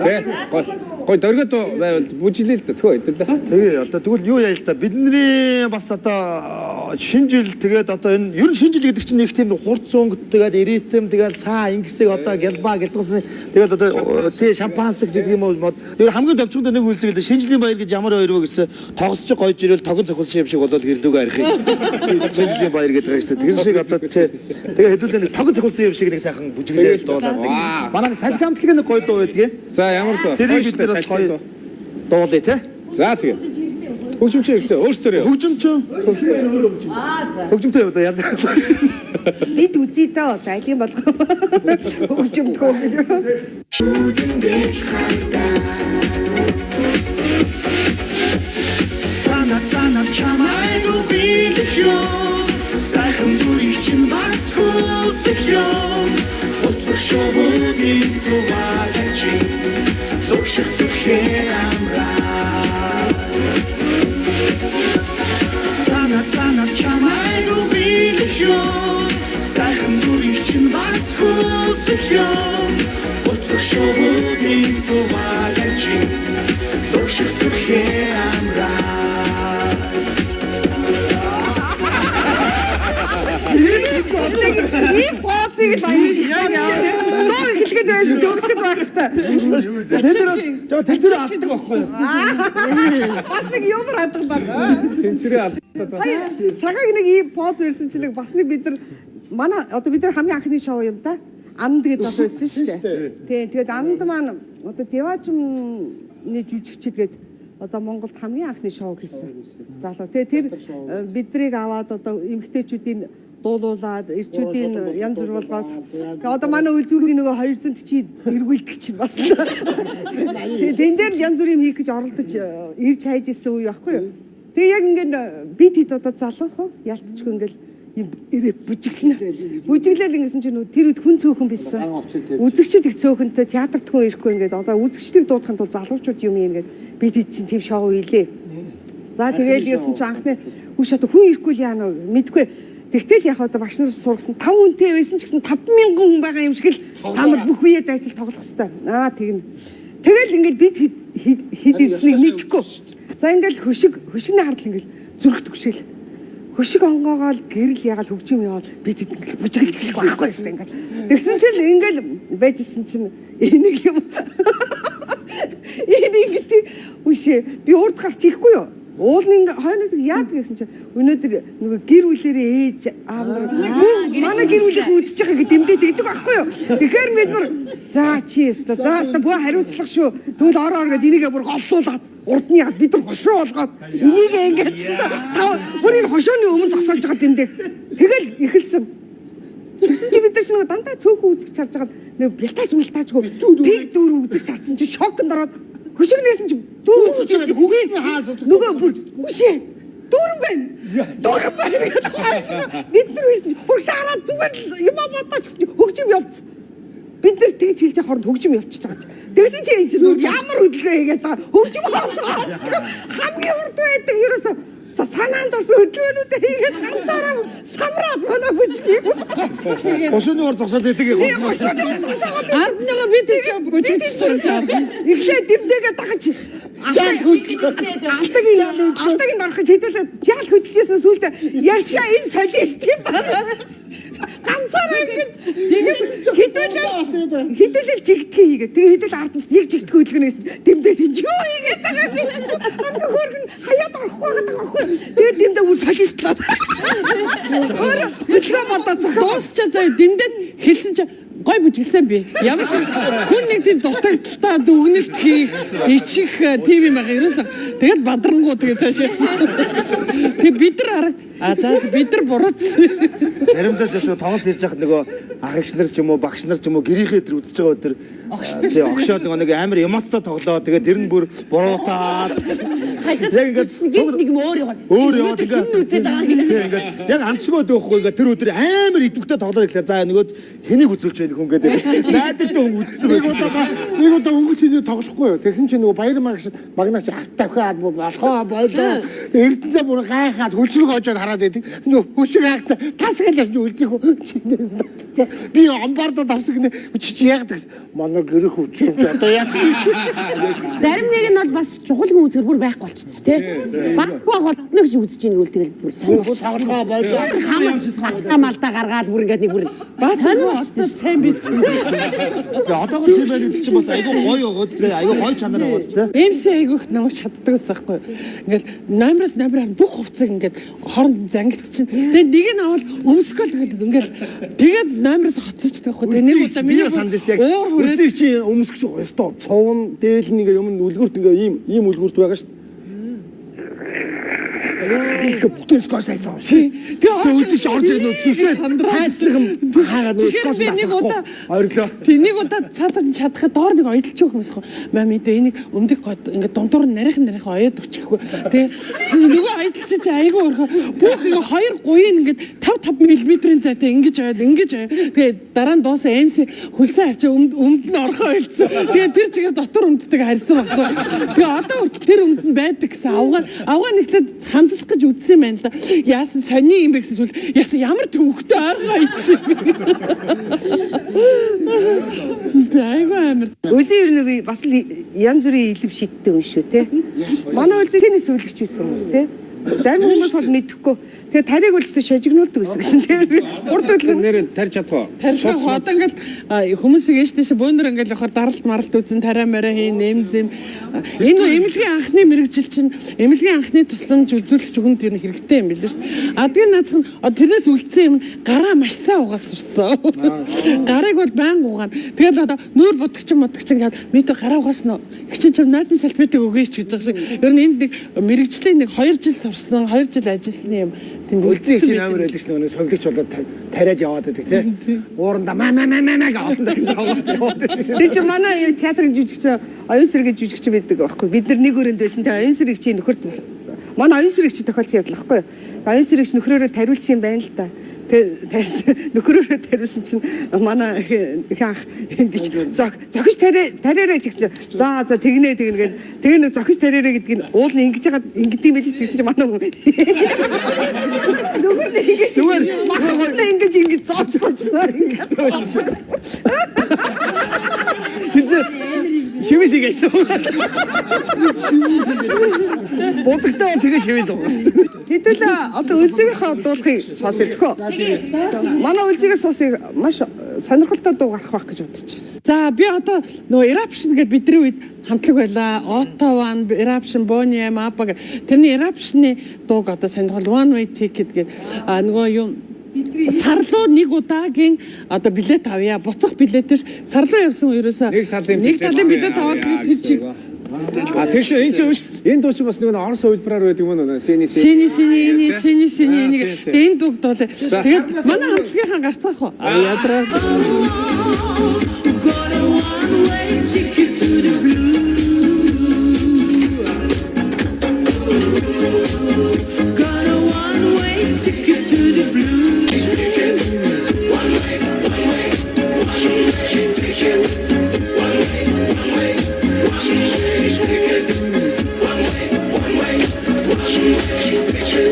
Тэ? Гоё гоё дөргөө дуу байвал бүжиглээ л да. Тгөө хэдүүлээ. Тэгээ одоо тэгвэл юу яа л да бидний бас одоо шинэ жил тэгээд одоо энэ ер нь шинэ жил гэдэг чинь нэг тийм хурц өнгө тэгээд ритм тэгээд цаа ингэсэг одоо гялба гэлдгсэн тэгээд одоо тий шампанск гэдэг юм уу ер нь хамгийн товчхонд нэг үлсэг л дээ. Шинэ жилийн баяр гэж ямар баяр вэ гэсэн тогсч гойж ирэл тогон цохилсан юм шиг болол гэрлүүгээ арих юм. Шинэ жилийн баяр гэдэг байгаа шүү дээ. Тэр шиг одоо тий тэгээ хэдүүлээ нэг тогон цохилсан юм шиг нэг сайхан бүжиглээ дуулаад. Манай нэг салхи хамтлагийн нэг гоё дуу байдгийг. За ямар дуу? Тэрийг бид нар бас гоё дуулъя тий. За тэгээ. Хөгжимч хэрэгтэй өөрсдөө яв. Хөгжимчөө. Хөгжимтэй яваа яа. Бид үзье дөө айлын болгоо хөгжимдгөө гэж. Сана сана чамайг үбилэх юм Сайхан зүрийг чинь бас хүсэх юм Уцах шувуудын цугаач. Лүгших зүрхээ амраа. Сана сана чамайг биелэх юм. Сайхан дүрийг чинь бас хүсэх юм. Буцах шувуудын цуваагаа чи төгшөх зүрхээ амраа. Ийм бооцыг л аяж дуу эхлэхэд байсан төгсгöd байх хэвээр. Тэд нар жоо тэнцвэрээ алддаг байхгүй юу? Бас нэг юмар хадгалаад. Тэнцвэрээ алддаг. Сая шагааг нэг ийм поз ирсэн чинь нэг бас нэг бид нар манай одоо бид нар хамгийн анхны шоу юм да. Анд гэж залуу байсан шүү дээ. Тийм тэгээд анд маань одоо Деважмны жүжигчд гээд одоо Монголд хамгийн анхны шоу хийсэн залуу. Тэгээ тэр бидрийг аваад одоо эмгтээчүүдийн дуулуулад эрчүүдийн янз бүр болгоод тэгээ одоо манай үлзүүрийн нөгөө 200 чи эргүүлдэг чинь бас. Тэгээ тэн дээр л янз бүрийн хийх гэж оролдож ирж хайж исэн үе байхгүй юу? Тэгээ яг ингээд би тэд одоо залуухан ялтчгүй ингээд юм ирээ бүжиглэнэ. Бүжиглээл ингэсэн чинь нөгөө тэр үед хүн цөөхөн байсан. Үзэгчд их цөөхөнтэй театрт хүн ирэхгүй ингээд одоо үзэгчдийг дуудахын тулд залуучууд юм юм ингээд би тэд чинь тийм шоу хийлээ. За тэгэл яасан чи анхны үш одоо хүн ирэхгүй л яана вэ? Мэдгүй. Тэгтэл яг одоо багш нар сургасан 5 хүнтэй байсан ч гэсэн 5000 хүн байгаа юм шиг л та нар бүх үеэд ажил тоглох хэвээр. Аа тэгнэ. Тэгэл ингээд бид хэд хэд ирснийг мэдэхгүй. За ингээд хөшиг хөшигний хардл ингээд зүрх түгшээл. Хөшиг онгоогоол гэрэл ягаал хөгжим яваад бид хэд ингээд бүжиглж эхлэх байхгүй хэвээр ингээд. Тэгсэн чинь ингээд байжсэн чинь энийг юм энэ ингээд үшээ би урд гарч ирэхгүй юу? Уулын ингээ хойнод яадаг гэсэн чинь өнөөдөр нөгөө гэр бүлэрээ ээж аав нар манай гэр бүлийнхэн үзэж байгаа гэдэг дэмдээ тэгдэг байхгүй юу? Тэгэхээр бид нар за чи өстө за өстө бүх хариуцлага шүү. Тэгвэл ор ор гэд энийгээ бүр голлуулад урд нь яагаад бид нар хошуу болгоод энийгээ ингээд тав бүр энэ хошууны өмнө зогсоож байгаа дэмдээ. Тэгэл эхэлсэн. Тэгсэн чи бид нар ч нөгөө дандаа цөөхөн үзэж харж байгаа нөгөө бялтаач мэлтаачгүй биг дүүр үзэж харсан чи шоконд ороод хөшигнээс чи дүүр үзэж харсан үгүй нөгөө бүр үшээ дүүрэн байна дүүрэн байна гэдэг бид нар байсан чи хуршаараа зүгээр л юм бодооч гэсэн чи хөгжим явцсан. Бид нар тэгж хэлж байгаа хооронд хөгжим явчихж байгаа чи. Тэгсэн чи энэ чи зүгээр ямар хөдөлгөөн хийгээд байгаа хөгжим болсон хамгийн урд байдаг ерөөсө санаанд орсон хөдөлгөөнүүдээ хийгээд ганцаараа самраад манай бүжгийг. Бошооны ор зогсоод идэг. Тийм бошооны ор зогсоогоод Ард нэгэ бид чи бүжиглж байгаа. Эхлээд дэмдэгээ дагаж алдаг орох гэж хэдүүлээ яал хөдөлжсэн сүултээ ярьшгаа энэ солист юм байна. Ганцаараа ингэж хэдүүлээ хэдүүлээ жигдхий хийгээ. Тэгээ хэдүүл арднаас яг жигдэх хөдөлгөөн гэсэн дэмдээ тэнч юу хийгээд байгаа юм бэ? Хамгийн хөөргөн хаяад орохгүй байгаа байхгүй. Тэгээд дэмдээ бүр солистлоо. Өөр хөдөлгөөн бодоо зохио. Дуусчаа заяа дэмдэд хэлсэн чи гой бүжиглсэн би. Ямар ч хүн нэг тийм дутагдaltaа дүгнэлт хийх, ичих тийм юм байгаа ерөөсөө. Тэгэл бадрангуу тэгээ цаашаа. Тэгээ бид нар арга а за бид нар буруутсан. Заримдаа ч бас нөгөө тоглолт хийж байхад нөгөө ах эгч нар ч юм уу багш нар ч юм уу гэрийнхээ тэр үзэж байгаа өдөр тий огшоод нөгөө нэг амар эмоцтой тоглоо. Тэгээд тэр нь бүр буруутаад Хажууд Яг ингээд гинт нэг юм өөр яваа. Өөр яваад ингээд Хин үзээд байгаа гэнэ. Тий ингээд яг амтшгүй өдөө байхгүй ингээд тэр өдөр амар идэвхтэй тоглоод ирлээ. За нөгөөд хэнийг үзүүлж байх хүн гэдэг. Найдвартай хүн үзсэн Нэг байж. удаа нэг удаа өнгөт хэний тоглохгүй юу. Тэгсэн чинь нөгөө баяр магш магнаач ат тавхиад болохоо болоо. Эрдэнэсээ бүр гайхаад хөлсрөг хожоод хараад байдаг. Нөгөө хөшиг хаагцаа тас гэж үлдэх. Би амбардад авсан гинэ. Чи чи яг манай гэрэх үчирч одоо яг. Зарим нэг нь бол бас чухал хүн үзэр бүр байхгүй болчихсон тий. Баггүй бол нэг ч үзэж ийн гэвэл тэгэл бүр сонирхол Тоглохоо болоо. хам алдаа гаргаад бүр ингээд нэг бүр сонир болчихсон. Сайн бисэн. Тэгээ одоогор тийм байл гэдэг чинь бас айгүй гоё байгаа зү айгүй гоё чанар байгаа зү. MC айгүйх намайг чаддаг байсан байхгүй юу. Ингээл номероос номер харна бүх хувцыг ингээд хооронд зангилт чинь. Тэгээд нэг нь авал өмсгөл гэдэг ингээл тэгээд номероос хоцсочдөг байхгүй. Тэгээд нэг удаа Би миний санд шүү дээ. уур хүрээд Үлзий чи өмсгч ёстой цовн дээл нь ингээ юм үлгүрт ингээ ийм ийм үлгүрт байгаа шүү дээ. Ингээ бүтэн скотч тавьсан юм шиг. Тэгээ Тэгээ үзэж орж ирэх нөө зүсээ тайцлах юм хаагаад нөө Тэгэхээр скотч би нэг дасахгүй. удаа- Ойрлоо. Тэг нэг удаа цаатаж чадхад доор нэг ойдолч өгөх юмсах. Маа мэдээ энийг өмдөг гот ингээд дундуур нь нарийнхан нарийнхан оёод өчөхгүй. Тэг нөгөө ойдолч чи айгүй өрхөө бүх ингээ хоёр гуйн ингээд 5 мм-ийн зайтай ингэж аваад ингэж аваад тэгээ дараа нь дуусаа MC хөлсөн харчаа өмд нь орхоо байлцсан. Тэгээ тэр чигээр дотор өмдтэйг харьсан байхгүй. Тэгээ одоо хүртэл тэр өмд нь байдаг гэсэн авгаа нэгтэд ханзлах гэж үдсэн юм байна л да. Яасан сони юм бэ гэсэн зүйл яасан ямар төвөгтэй ойргоо идсэн. Тэгээ айгүй амар. Үлзий ер нь бас л янз бүрийн илэв шидтэй хүн шүү те. Манай үлзий тэнис сүүлгч байсан юм те. Зарим хүмүүс бол мэдэхгүй. Тэгээ тарийг үлзтэй шажигнуулдаг байсан гэсэн те. Урд үл Нэр тарж чадах уу? Тарилга одоо ингээл хүмүүсийг ээш тийш бөөнөр ингээл явахаар даралт маралт үзэн тариа мараа хийн нэм зэм энэ нөө эмнэлгийн анхны мэрэгжил чинь эмнэлгийн анхны тусламж үзүүлэгч хүнд ер нь хэрэгтэй юм билээ шүү дээ. А тэгээ наацх нь тэрнээс үлдсэн юм гараа маш сайн угаас сурсан. Гарыг бол байнга угаана. Тэгэл одоо нүүр будагчин мудагчин гээд мэдээ гараа угаасан уу? Их чинь чам найдан салфетыг өгөөч гэж байгаа шиг. Ер нь энд нэг мэрэгжлийн нэг 2 жил сурсан, 2 жил ажилласны юм тэнд Үлзий үлдсэн чинь байт юм. амар байлаа ш нөгөө совлогч болоод тариад яваад байдаг тий. Ууранда маа маа маа маа гэж олон дахин зоогоод яваад байдаг. Тэр чинь манай юу театрын жүжигч оюун сэргийн жүжигч байдаг байхгүй. Бид нар нэг өрөөнд байсан. Тэгээ оюун сэргийгчийн нөхөрт манай оюун сэргийгч тохиолдсон явдал байхгүй юу? Оюун сэргийгч нөхрөөрөө тариулсан юм байна л да. Тэгээ тарьсан нөхрөөрөө тариулсан чинь манай их ах ингэж зохиж тариараа гэж чинь за за тэгнэ тэгнэ гээд тэгээ нэг зохиж тариараа гэдгийг нь уул нь ингэж яагаад ингэдэм юм байл ч тэгсэн чинь манай хүн нөхөр нь ингэж Зүгээр махар нь ингэж ингэж зовж зовжсноор ингэж Тэнцээ шивээс хийсэн. Будагтай бол тэгээ шивээс угаас. Хэдүүлээ одоо үлзийгийнхээ дуулахыг сонсё төхөө. Манай үлзийгээс суусыг маш сонирхолтой дуу гарах байх гэж бодож байна. За би одоо нөгөө Eruption гэдэг бидний үед хамтлаг байлаа. Ottawa, Eruption, Boney M, ABBA гэх. Тэрний Eruption-ы дууг одоо сонирхол One Way Ticket гэдэг а нөгөө юм сарлуу нэг удаагийн одоо билет авъя. Буцах билет биш. Сарлуу явсан ерөөсөө Нэг талын нэг талын билет аваад би тэр чиг А тэр чинь энэ чинь биш. Энэ дуу чинь бас нэг орос хувилбараар байдаг юм уу? Синий синий синий эний синий синий Аа, энийг тийм, тийм. тэгээ энэ дууг дуулаа. Тэгээд манай хамтлагийнхаа гарцгаах уу? А ядраа. Got a one-way ticket to the blues. Got a one-way ticket to the blues. Ticket, one way, one way, one way ticket. One way, one way, one way ticket. One way, one way, one way ticket.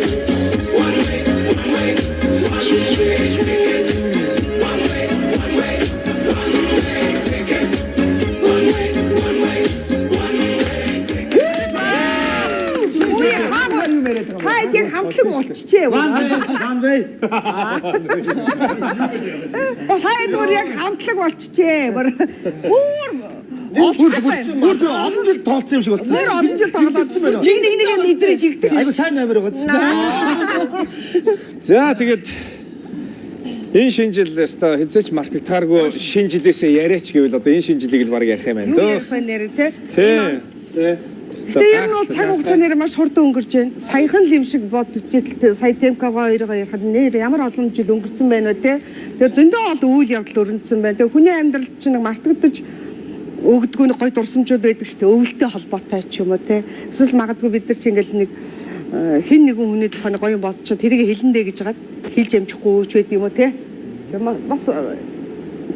One way, one way, one way ticket. One way, one way, one way ticket. One way, one way, one way ticket. Үгүй та тийм хамтлаг болчихжээ. One way. Та эдгээр яг хамтлаг болчихжээ. Бүр Бүр бүр олон жил тоолцсон юм шиг болсон. бүр олон жил тоглоод жиг нэг нэг мэдрэж игдэг. Айгу сайн номер байгаа. За тэгээд энэ шинэ жил өстой хэзээ ч мартагдахааргүй шинэ жилээсээ яриач гэвэл одоо энэ шинэ жилийг л баг ярих юм байна Юу дөө. ярих вэ нэр те? Тий. Гэтэ ер нь бол цаг хугацаа нэр маш хурдан өнгөрч байна. Саяхан л юм шиг бодож ижил сая Темкагаа хоёроо ярихад нэр ямар олон жил өнгөрцөн байна вэ те. Тэгээ зөндөө олон үйл явдал өрнөдсөн байна. Тэгээ хүний амьдрал чинь нэг мартагдаж өгдгөө нэг гой дурсамжууд байдаг шүү дээ. Өвөлтэй холбоотой ч юм уу те. Эсвэл магадгүй бид нар чи ингээл нэг хин нэгэн хүний тухай нэг гоё юм бодчиход тэрийг хэлэндэ гэж хагаад хэлж амжихгүй ч байд юм уу те. Тэгээ бас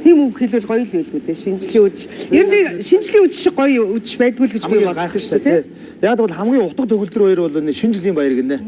тийм үг хэлвэл гоё л байлгүй дээ. Шинжлэлийн үдш. Ер нь шинжлэлийн үдш шиг гоё үдш байдгүй л гэж би боддог шүү дээ. дээ. Яг бол хамгийн утга төгөлдөр хоёр бол энэ шинэ жилийн баяр гинэ.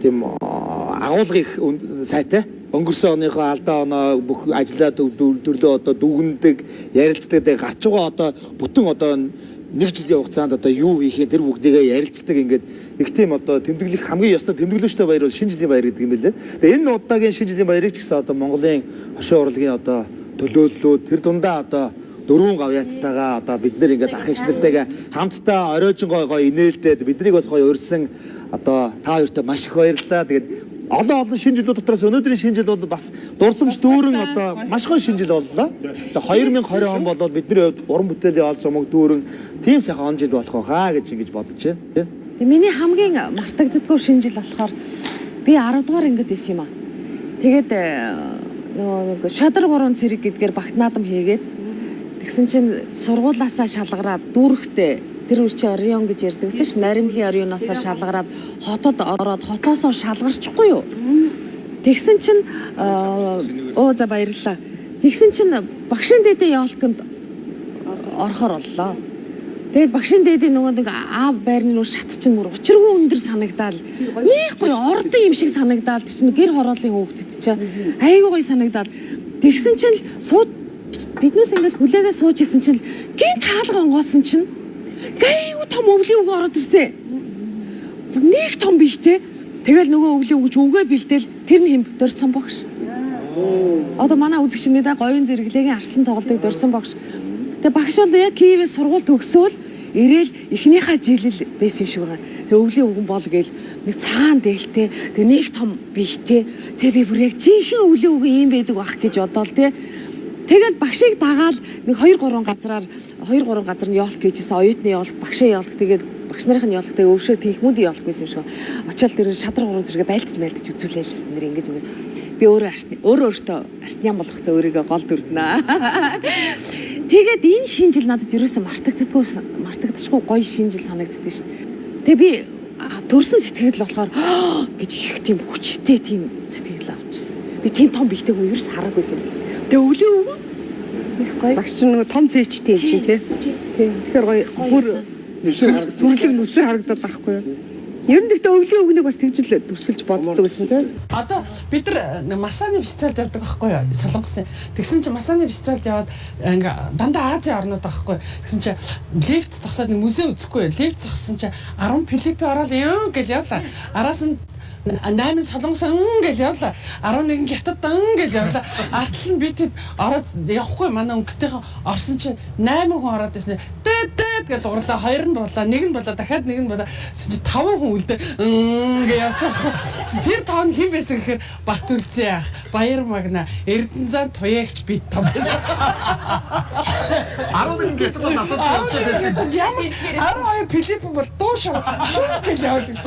Тийм агуулга их сайтай. Өнгөрсөн оныхоо алдаа оноо бүх ажлаа төрлөө одоо дүгндэг, ярилцдаг, тэгээ гарч байгаа одоо бүтэн одоо нэг жилийн хугацаанд одоо юу хийх юм тэр бүгдийгээ ярилцдаг ингээд их тийм одоо тэмдэглэх хамгийн ёстой тэмдэглэжтэй баяр бол шинэ жилийн баяр гэдэг юм билээ. Тэгээ энэ удаагийн шинэ жилийн баярыг ч гэсэн одоо Монголын хошин урлагийн одоо төлөөллөө тэр дундаа одоо дөрвөн гавьяаттайгаа одоо бид нэр ингээд ах эгч нартайгаа хамтдаа оройжон гой гой инээлдээд биднийг бас гой урьсан одоо та хоёртой маш их баярлалаа. Тэгээд олон олон шинэ жилүүд дотроос өнөөдрийн шинэ жил бол бас дурсамж дүүрэн одоо маш гоё шинэ жил боллоо. Тэгээ 2020 он бол бидний хувьд уран бүтээлийн ол зумаг дүүрэн тийм сайхан он жил болох байхаа гэж ингэж бодож байна. Тэг миний хамгийн мартагддаггүй шинэ жил болохоор би 10 дугаар ангид байсан юм аа. Тэгээд нөгөө нэг шадар гурван цэрэг гэдгээр багт наадам хийгээд тэгсэн чинь сургуулаасаа шалгараад дүүрэгтэй тэр үр чи Орион гэж ярьдаг гэсэн ш наримлын Орионоосоо шалгараад хотод ороод хотоосоо шалгарчихгүй юу? Тэгсэн чинь оо за баярлалаа. Тэгсэн чинь багшийн дээдээ ёолконд орохор боллоо. Тэгээд багшийн дээдээ нөгөө нэг аав байрны нүү шат чинь бүр учиргүй өндөр санагдаал. Нэг гоё ордон юм шиг санагдаал чинь гэр хорооллын хүүхдэд чинь айгүй гоё санагдаал. Тэгсэн чинь л сууж биднээс ингээл хүлээгээ сууж исэн чинь гинт хаалга онгоосон чинь гайгүй том өвлийн үг ороод ирсэн. Нэг том биетэй. Тэгэл нөгөө өвлийн үгч үгээ бэлдээл тэр нь хэм дорцсон багш. Одоо манай үзэгч мэдээ говийн зэрэглээгийн арслан тоглолтыг дорцсон багш. Тэгээ багш бол яг Киевээс сургууль төгсөөл ирээл эхнийхээ жилэл байсан юм шиг байгаа. Тэгээ өвлийн үгэн бол гээл нэг цаан дээлтэй тэгээ нэг том биетэй. Тэгээ би бүр яг жинхэнэ өвлийн үгэн ийм байдаг бах гэж бодоол тэ. Тэгэл багшийг дагаал нэг 2 3 газраар 2 3 газар нь ёолк хийжсэн оюутны ёолк, багшийн ёолк тэгээд багш нарын ёолк тэгээд өвшөө тэнхмүүдийн ёолк байсан юм шиг. Очоод тэр шадар гурван зэрэг байлдаж байлдаж үзүүлээлсэн нэр ингэж мэг. Би өөрөө артны өөрөө өөртөө артнян болох зөө өөрийгөө гол дүрднэ. Тэгээд энэ шинэ жил надад ерөөсөн мартагддаггүй мартагдчихгүй гоё шинэ жил санагддаг шин. Тэгээ би төрсэн сэтгэл болохоор гэж их тийм хүчтэй тийм сэтгэл авчихсан. Би тийм том биетэй хүн ерөөс хараагүйсэн юм л шин. Тэгээ өвлийн үгэн их гоё. Багш чинь нөгөө том цээжтэй юм чинь тий. Тий. Тэгэхээр гоё бүр сүрлэг нүсэр харагдаад байхгүй юу? Ер нь гэхдээ өвлийн үгнийг бас тэгж л төсөлж боддог байсан тий. Одоо бид нар нэг масааны фестивальд явдаг байхгүй юу? Солонгосын. Тэгсэн чинь масааны фестивальд яваад ингээ дандаа Азийн орнууд байхгүй юу? Тэгсэн чинь лифт зогсоод нэг музей үзэхгүй. Лифт зогссон чинь 10 Филиппин ороод юм гэл явлаа. Араас нь 8 Солонгос өн гэл явлаа. 11 Хятад өн гэл явлаа. Артал нь би тэд ороод явахгүй манай өнгөтэйхэн орсон чинь 8 хүн ороод ирсэн. Дэд дэд гэж дурлаа. 2 нь буулаа, 1 нь буулаа, дахиад 1 нь буулаа. Тэгсэн чинь 5 хүн үлдээ. Өн гэж явсан. Тэр тав нь хэн байсан гэхээр Батүлзээ ах, Баяр магна, Эрдэнэзан Туягч бид тав байсан. 11 гетод бол асуудал явчихсан. Ямар 12 Филиппин бол дуу шив шив гэж яваад гэж.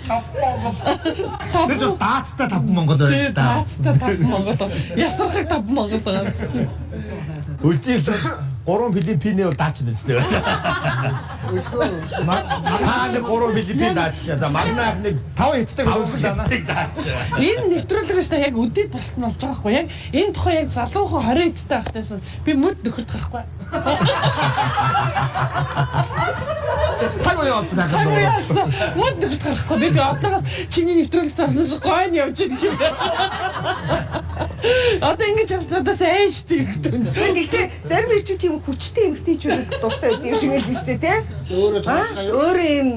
Тэр ч бас даацтай 5 Монгол Тий, байна. даацтай 5 Монгол. Ясархаг 5 Монгол байгаа. Үлзийгч 3 Филиппиний бол даач нэцтэй байна. Та нэг 3 Филиппин даачшаа. За магнаах нэг 5 хятадтай 5 даач. Энэ нэвтрүүлэг шүү дээ яг үдээд болсон болж байгаа хгүй яг энэ тухай яг залуухан 20 эдтэй байхдаа би мөд нөхөрт гарахгүй. Цаг үе болсон сайхан. Цаг үе болсон. Мөд нөхөрт гарахгүй. Би тэгээ одоогоос чиний нэвтрүүлэгт орсноос гойн явж байгаа юм. Одоо ингэж явсан надаас айж тэгдэг юм. Гэхдээ зарим ирчүүд тийм хүчтэй эмэгтэйчүүдэд дуртай байдаг юм шиг байл нь шүү дээ тий. Өөрөө Өөрөө юм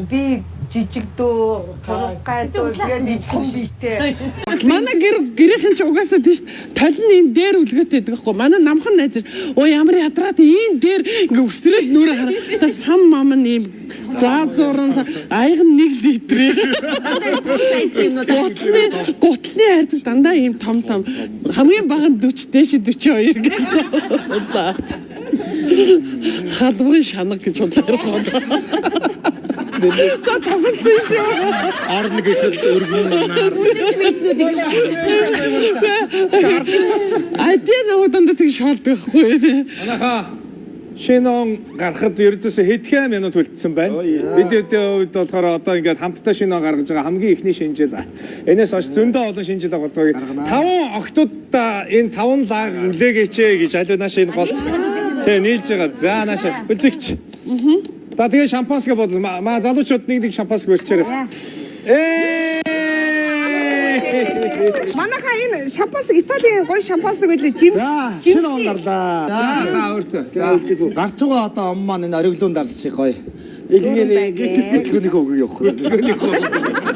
би жижиг дөө, туранхай дөө тэгээд жижиг юм биетэй. Манай гэр гэрийнхэн ч угаасаа тийш толин ийм дээр үлгээтэй байдаг хгүй. Манай намхан найз оо ямар ядраад ийм дээр ингээ өсрээд нүрэ хараа. Та сам мам нь ийм заа зуран аяг нь 1 литр. Гутлын гутлын хайрцаг дандаа ийм том том. Хамгийн бага нь 40 дээш 42 гэх. За. Халбарын шанаг гэж бодлоо ярих байна. За тоглосон шүү. Орно гэхэд өргөн манаар. Адиа намайг дандаа тэг шоолдог байхгүй тий. Манайхаа шинэ он гарахад ердөөсөө хэдхэн минут үлдсэн байна. Бидний хувьд болохоор одоо ингээд хамтдаа шинэ он гаргаж байгаа хамгийн ихний шинэ жил. Энээс хойш зөндөө олон шинэ жил болдгоо. Таван октодоо энэ таван лаг үлээгээч гэж алив нааш энэ гол. Тэ нийлж байгаа. За нааш үлзэгч. За тэгээ шампанскэ бодлоо. Маа залуучууд нэг нэг шампанск бэлчээрэй. Ээ! Манайхаа энэ шампанск Италийн гоё шампанск байлээ. Жимс. За шинэ он гарлаа. За өөртөө. За гарч байгаа одоо он маань энэ ориглоон дарсчих гоё. Илгээрээ. Хөдөлгөөнийхөө үгийг явах.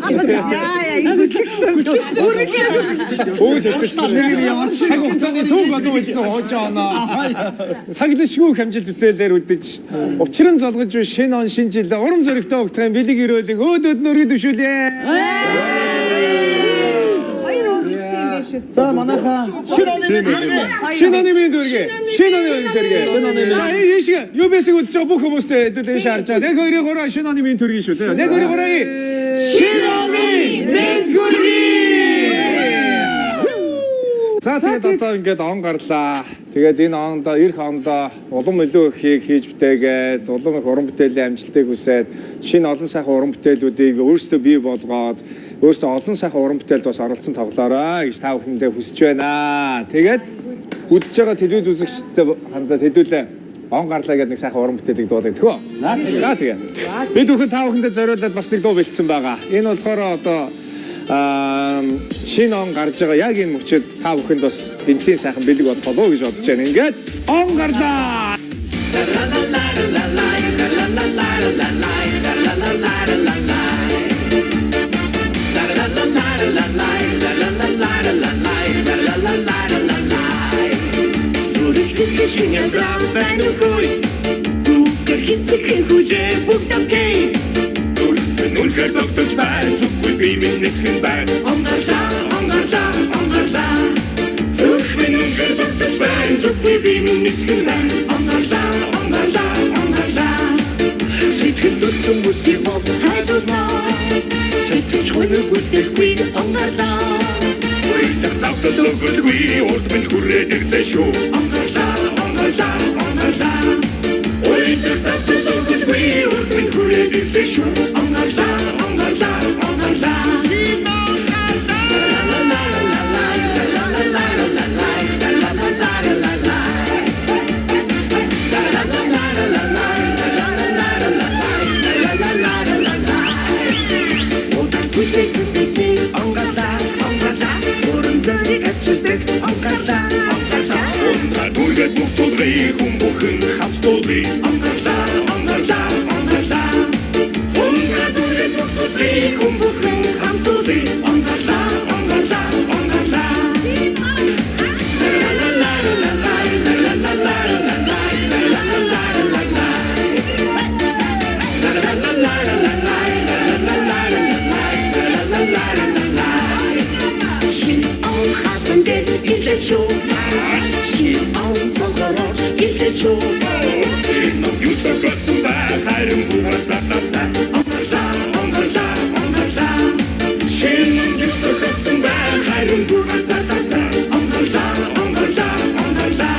Яа яа энэ хөдлөгч нар үргэлжлээд Өөж хөтлөгч нар Нэг юм яваач. Цаг хугацааны төв одуу үлдсэн хуужаа оноо. Цаглашгүй хэмжилт бүтээлээр үдэж учран золгож буй шинэ он шинэ жил урам зоригтой өгтгэн бэлэг өрөөлөг өөд өд нүргэд өвшүүлээ. Хоёр өөрөлдөх юм биш үү? За манайхаа шинэ оны мэнд хүргэе. Шинэ оны мэнд хүргэе. Шинэ оны мэнд хүргэе. За энэ шиг UBS-ийг үзэж байгаа бүх хүмүүстэй хэдүүл энэ харж байгаа. 1 2 3 шинэ оны мэнд хүргэе шүү. За 1 2 3 шинэ оны мэнд хүргэе. За тэгээд одоо ингээд он гарлаа. Тэгээд энэ ондоо ирэх ондоо улам илүү ихийг хийж бүтээгээд, улам их уран бүтээлийн амжилтыг хүсээд, шинэ олон сайхан уран бүтээлүүдийг өөрсдөө бий болгоод, Өөрөөсөө олон сайхан уран бүтээлд бас оролцсон тоглоорой гэж та бүхэндээ хүсэж байна. Тэгээд үзэж байгаа телевиз үзэгчдэд хандаад хэдүүлээ он гарлаа гэдэг нэг сайхан уран бүтээлийг дуулая. Тэгвэл. За тэгээ. Бид бүхэн та бүхэндээ зориулаад бас нэг дуу бэлдсэн байгаа. Энэ болохоор одоо шинэ он гарч байгаа яг энэ мөчөд та бүхэнд бас гэнтлийн сайхан бэлэг болох болов уу гэж бодож байна. Ингээд он гарлаа. Зүрх шинэ байна үгүй. Зүгээр хэсэг хүлээ бүгд окей. Зүрх минь үнэхээр тогтож байна. Зүггүй би минь нисгэн байна. Онгорлаа, онгорлаа, онгорлаа. Зүрх минь үнэхээр тогтож байна. Зүггүй би минь нисгэн байна. Онгорлаа, онгорлаа, онгорлаа. Сэтгэл төрсөн бүсийг бов хайрлаа. Сэтгэл хөнөг үлдэхгүй онгорлаа. Уйдах завсал өгөлгүй урд минь хүрээд ирлээ шүү. Онгорлаа, онгорлаа, онгорлаа. Уйдах завсал өгөлгүй урд минь хүрээд ирлээ шүү. Онгорлаа, онгорлаа, онгорлаа. Удаан хүлээсэн бидний онгорлаа, онгорлаа. Өрөн зөрийг авчирдаг онгорлаа, онгорлаа. Ундаа дүргээд бүх тулгыг хүн бүхэн хамт тулгыг. Онгорлаа, онгорлаа, онгорлаа. Ундаа дүргээд бүх тулгыг хүн бүхэн хамт тулгыг. Онгорлаа, онгорлаа, онгорлаа. Шинэ он хатан дээр ирлээ шүү. Шинэ он цонхорооч ирлээ шүү. Шинэ он юусоо готсон бай, харин бүгд задасаа. Онгорлаа, онгорлаа, онгорлаа. Шинэ он юусоо готсон бай, харин бүгд задасаа. Онгорлаа, онгорлаа, онгорлаа.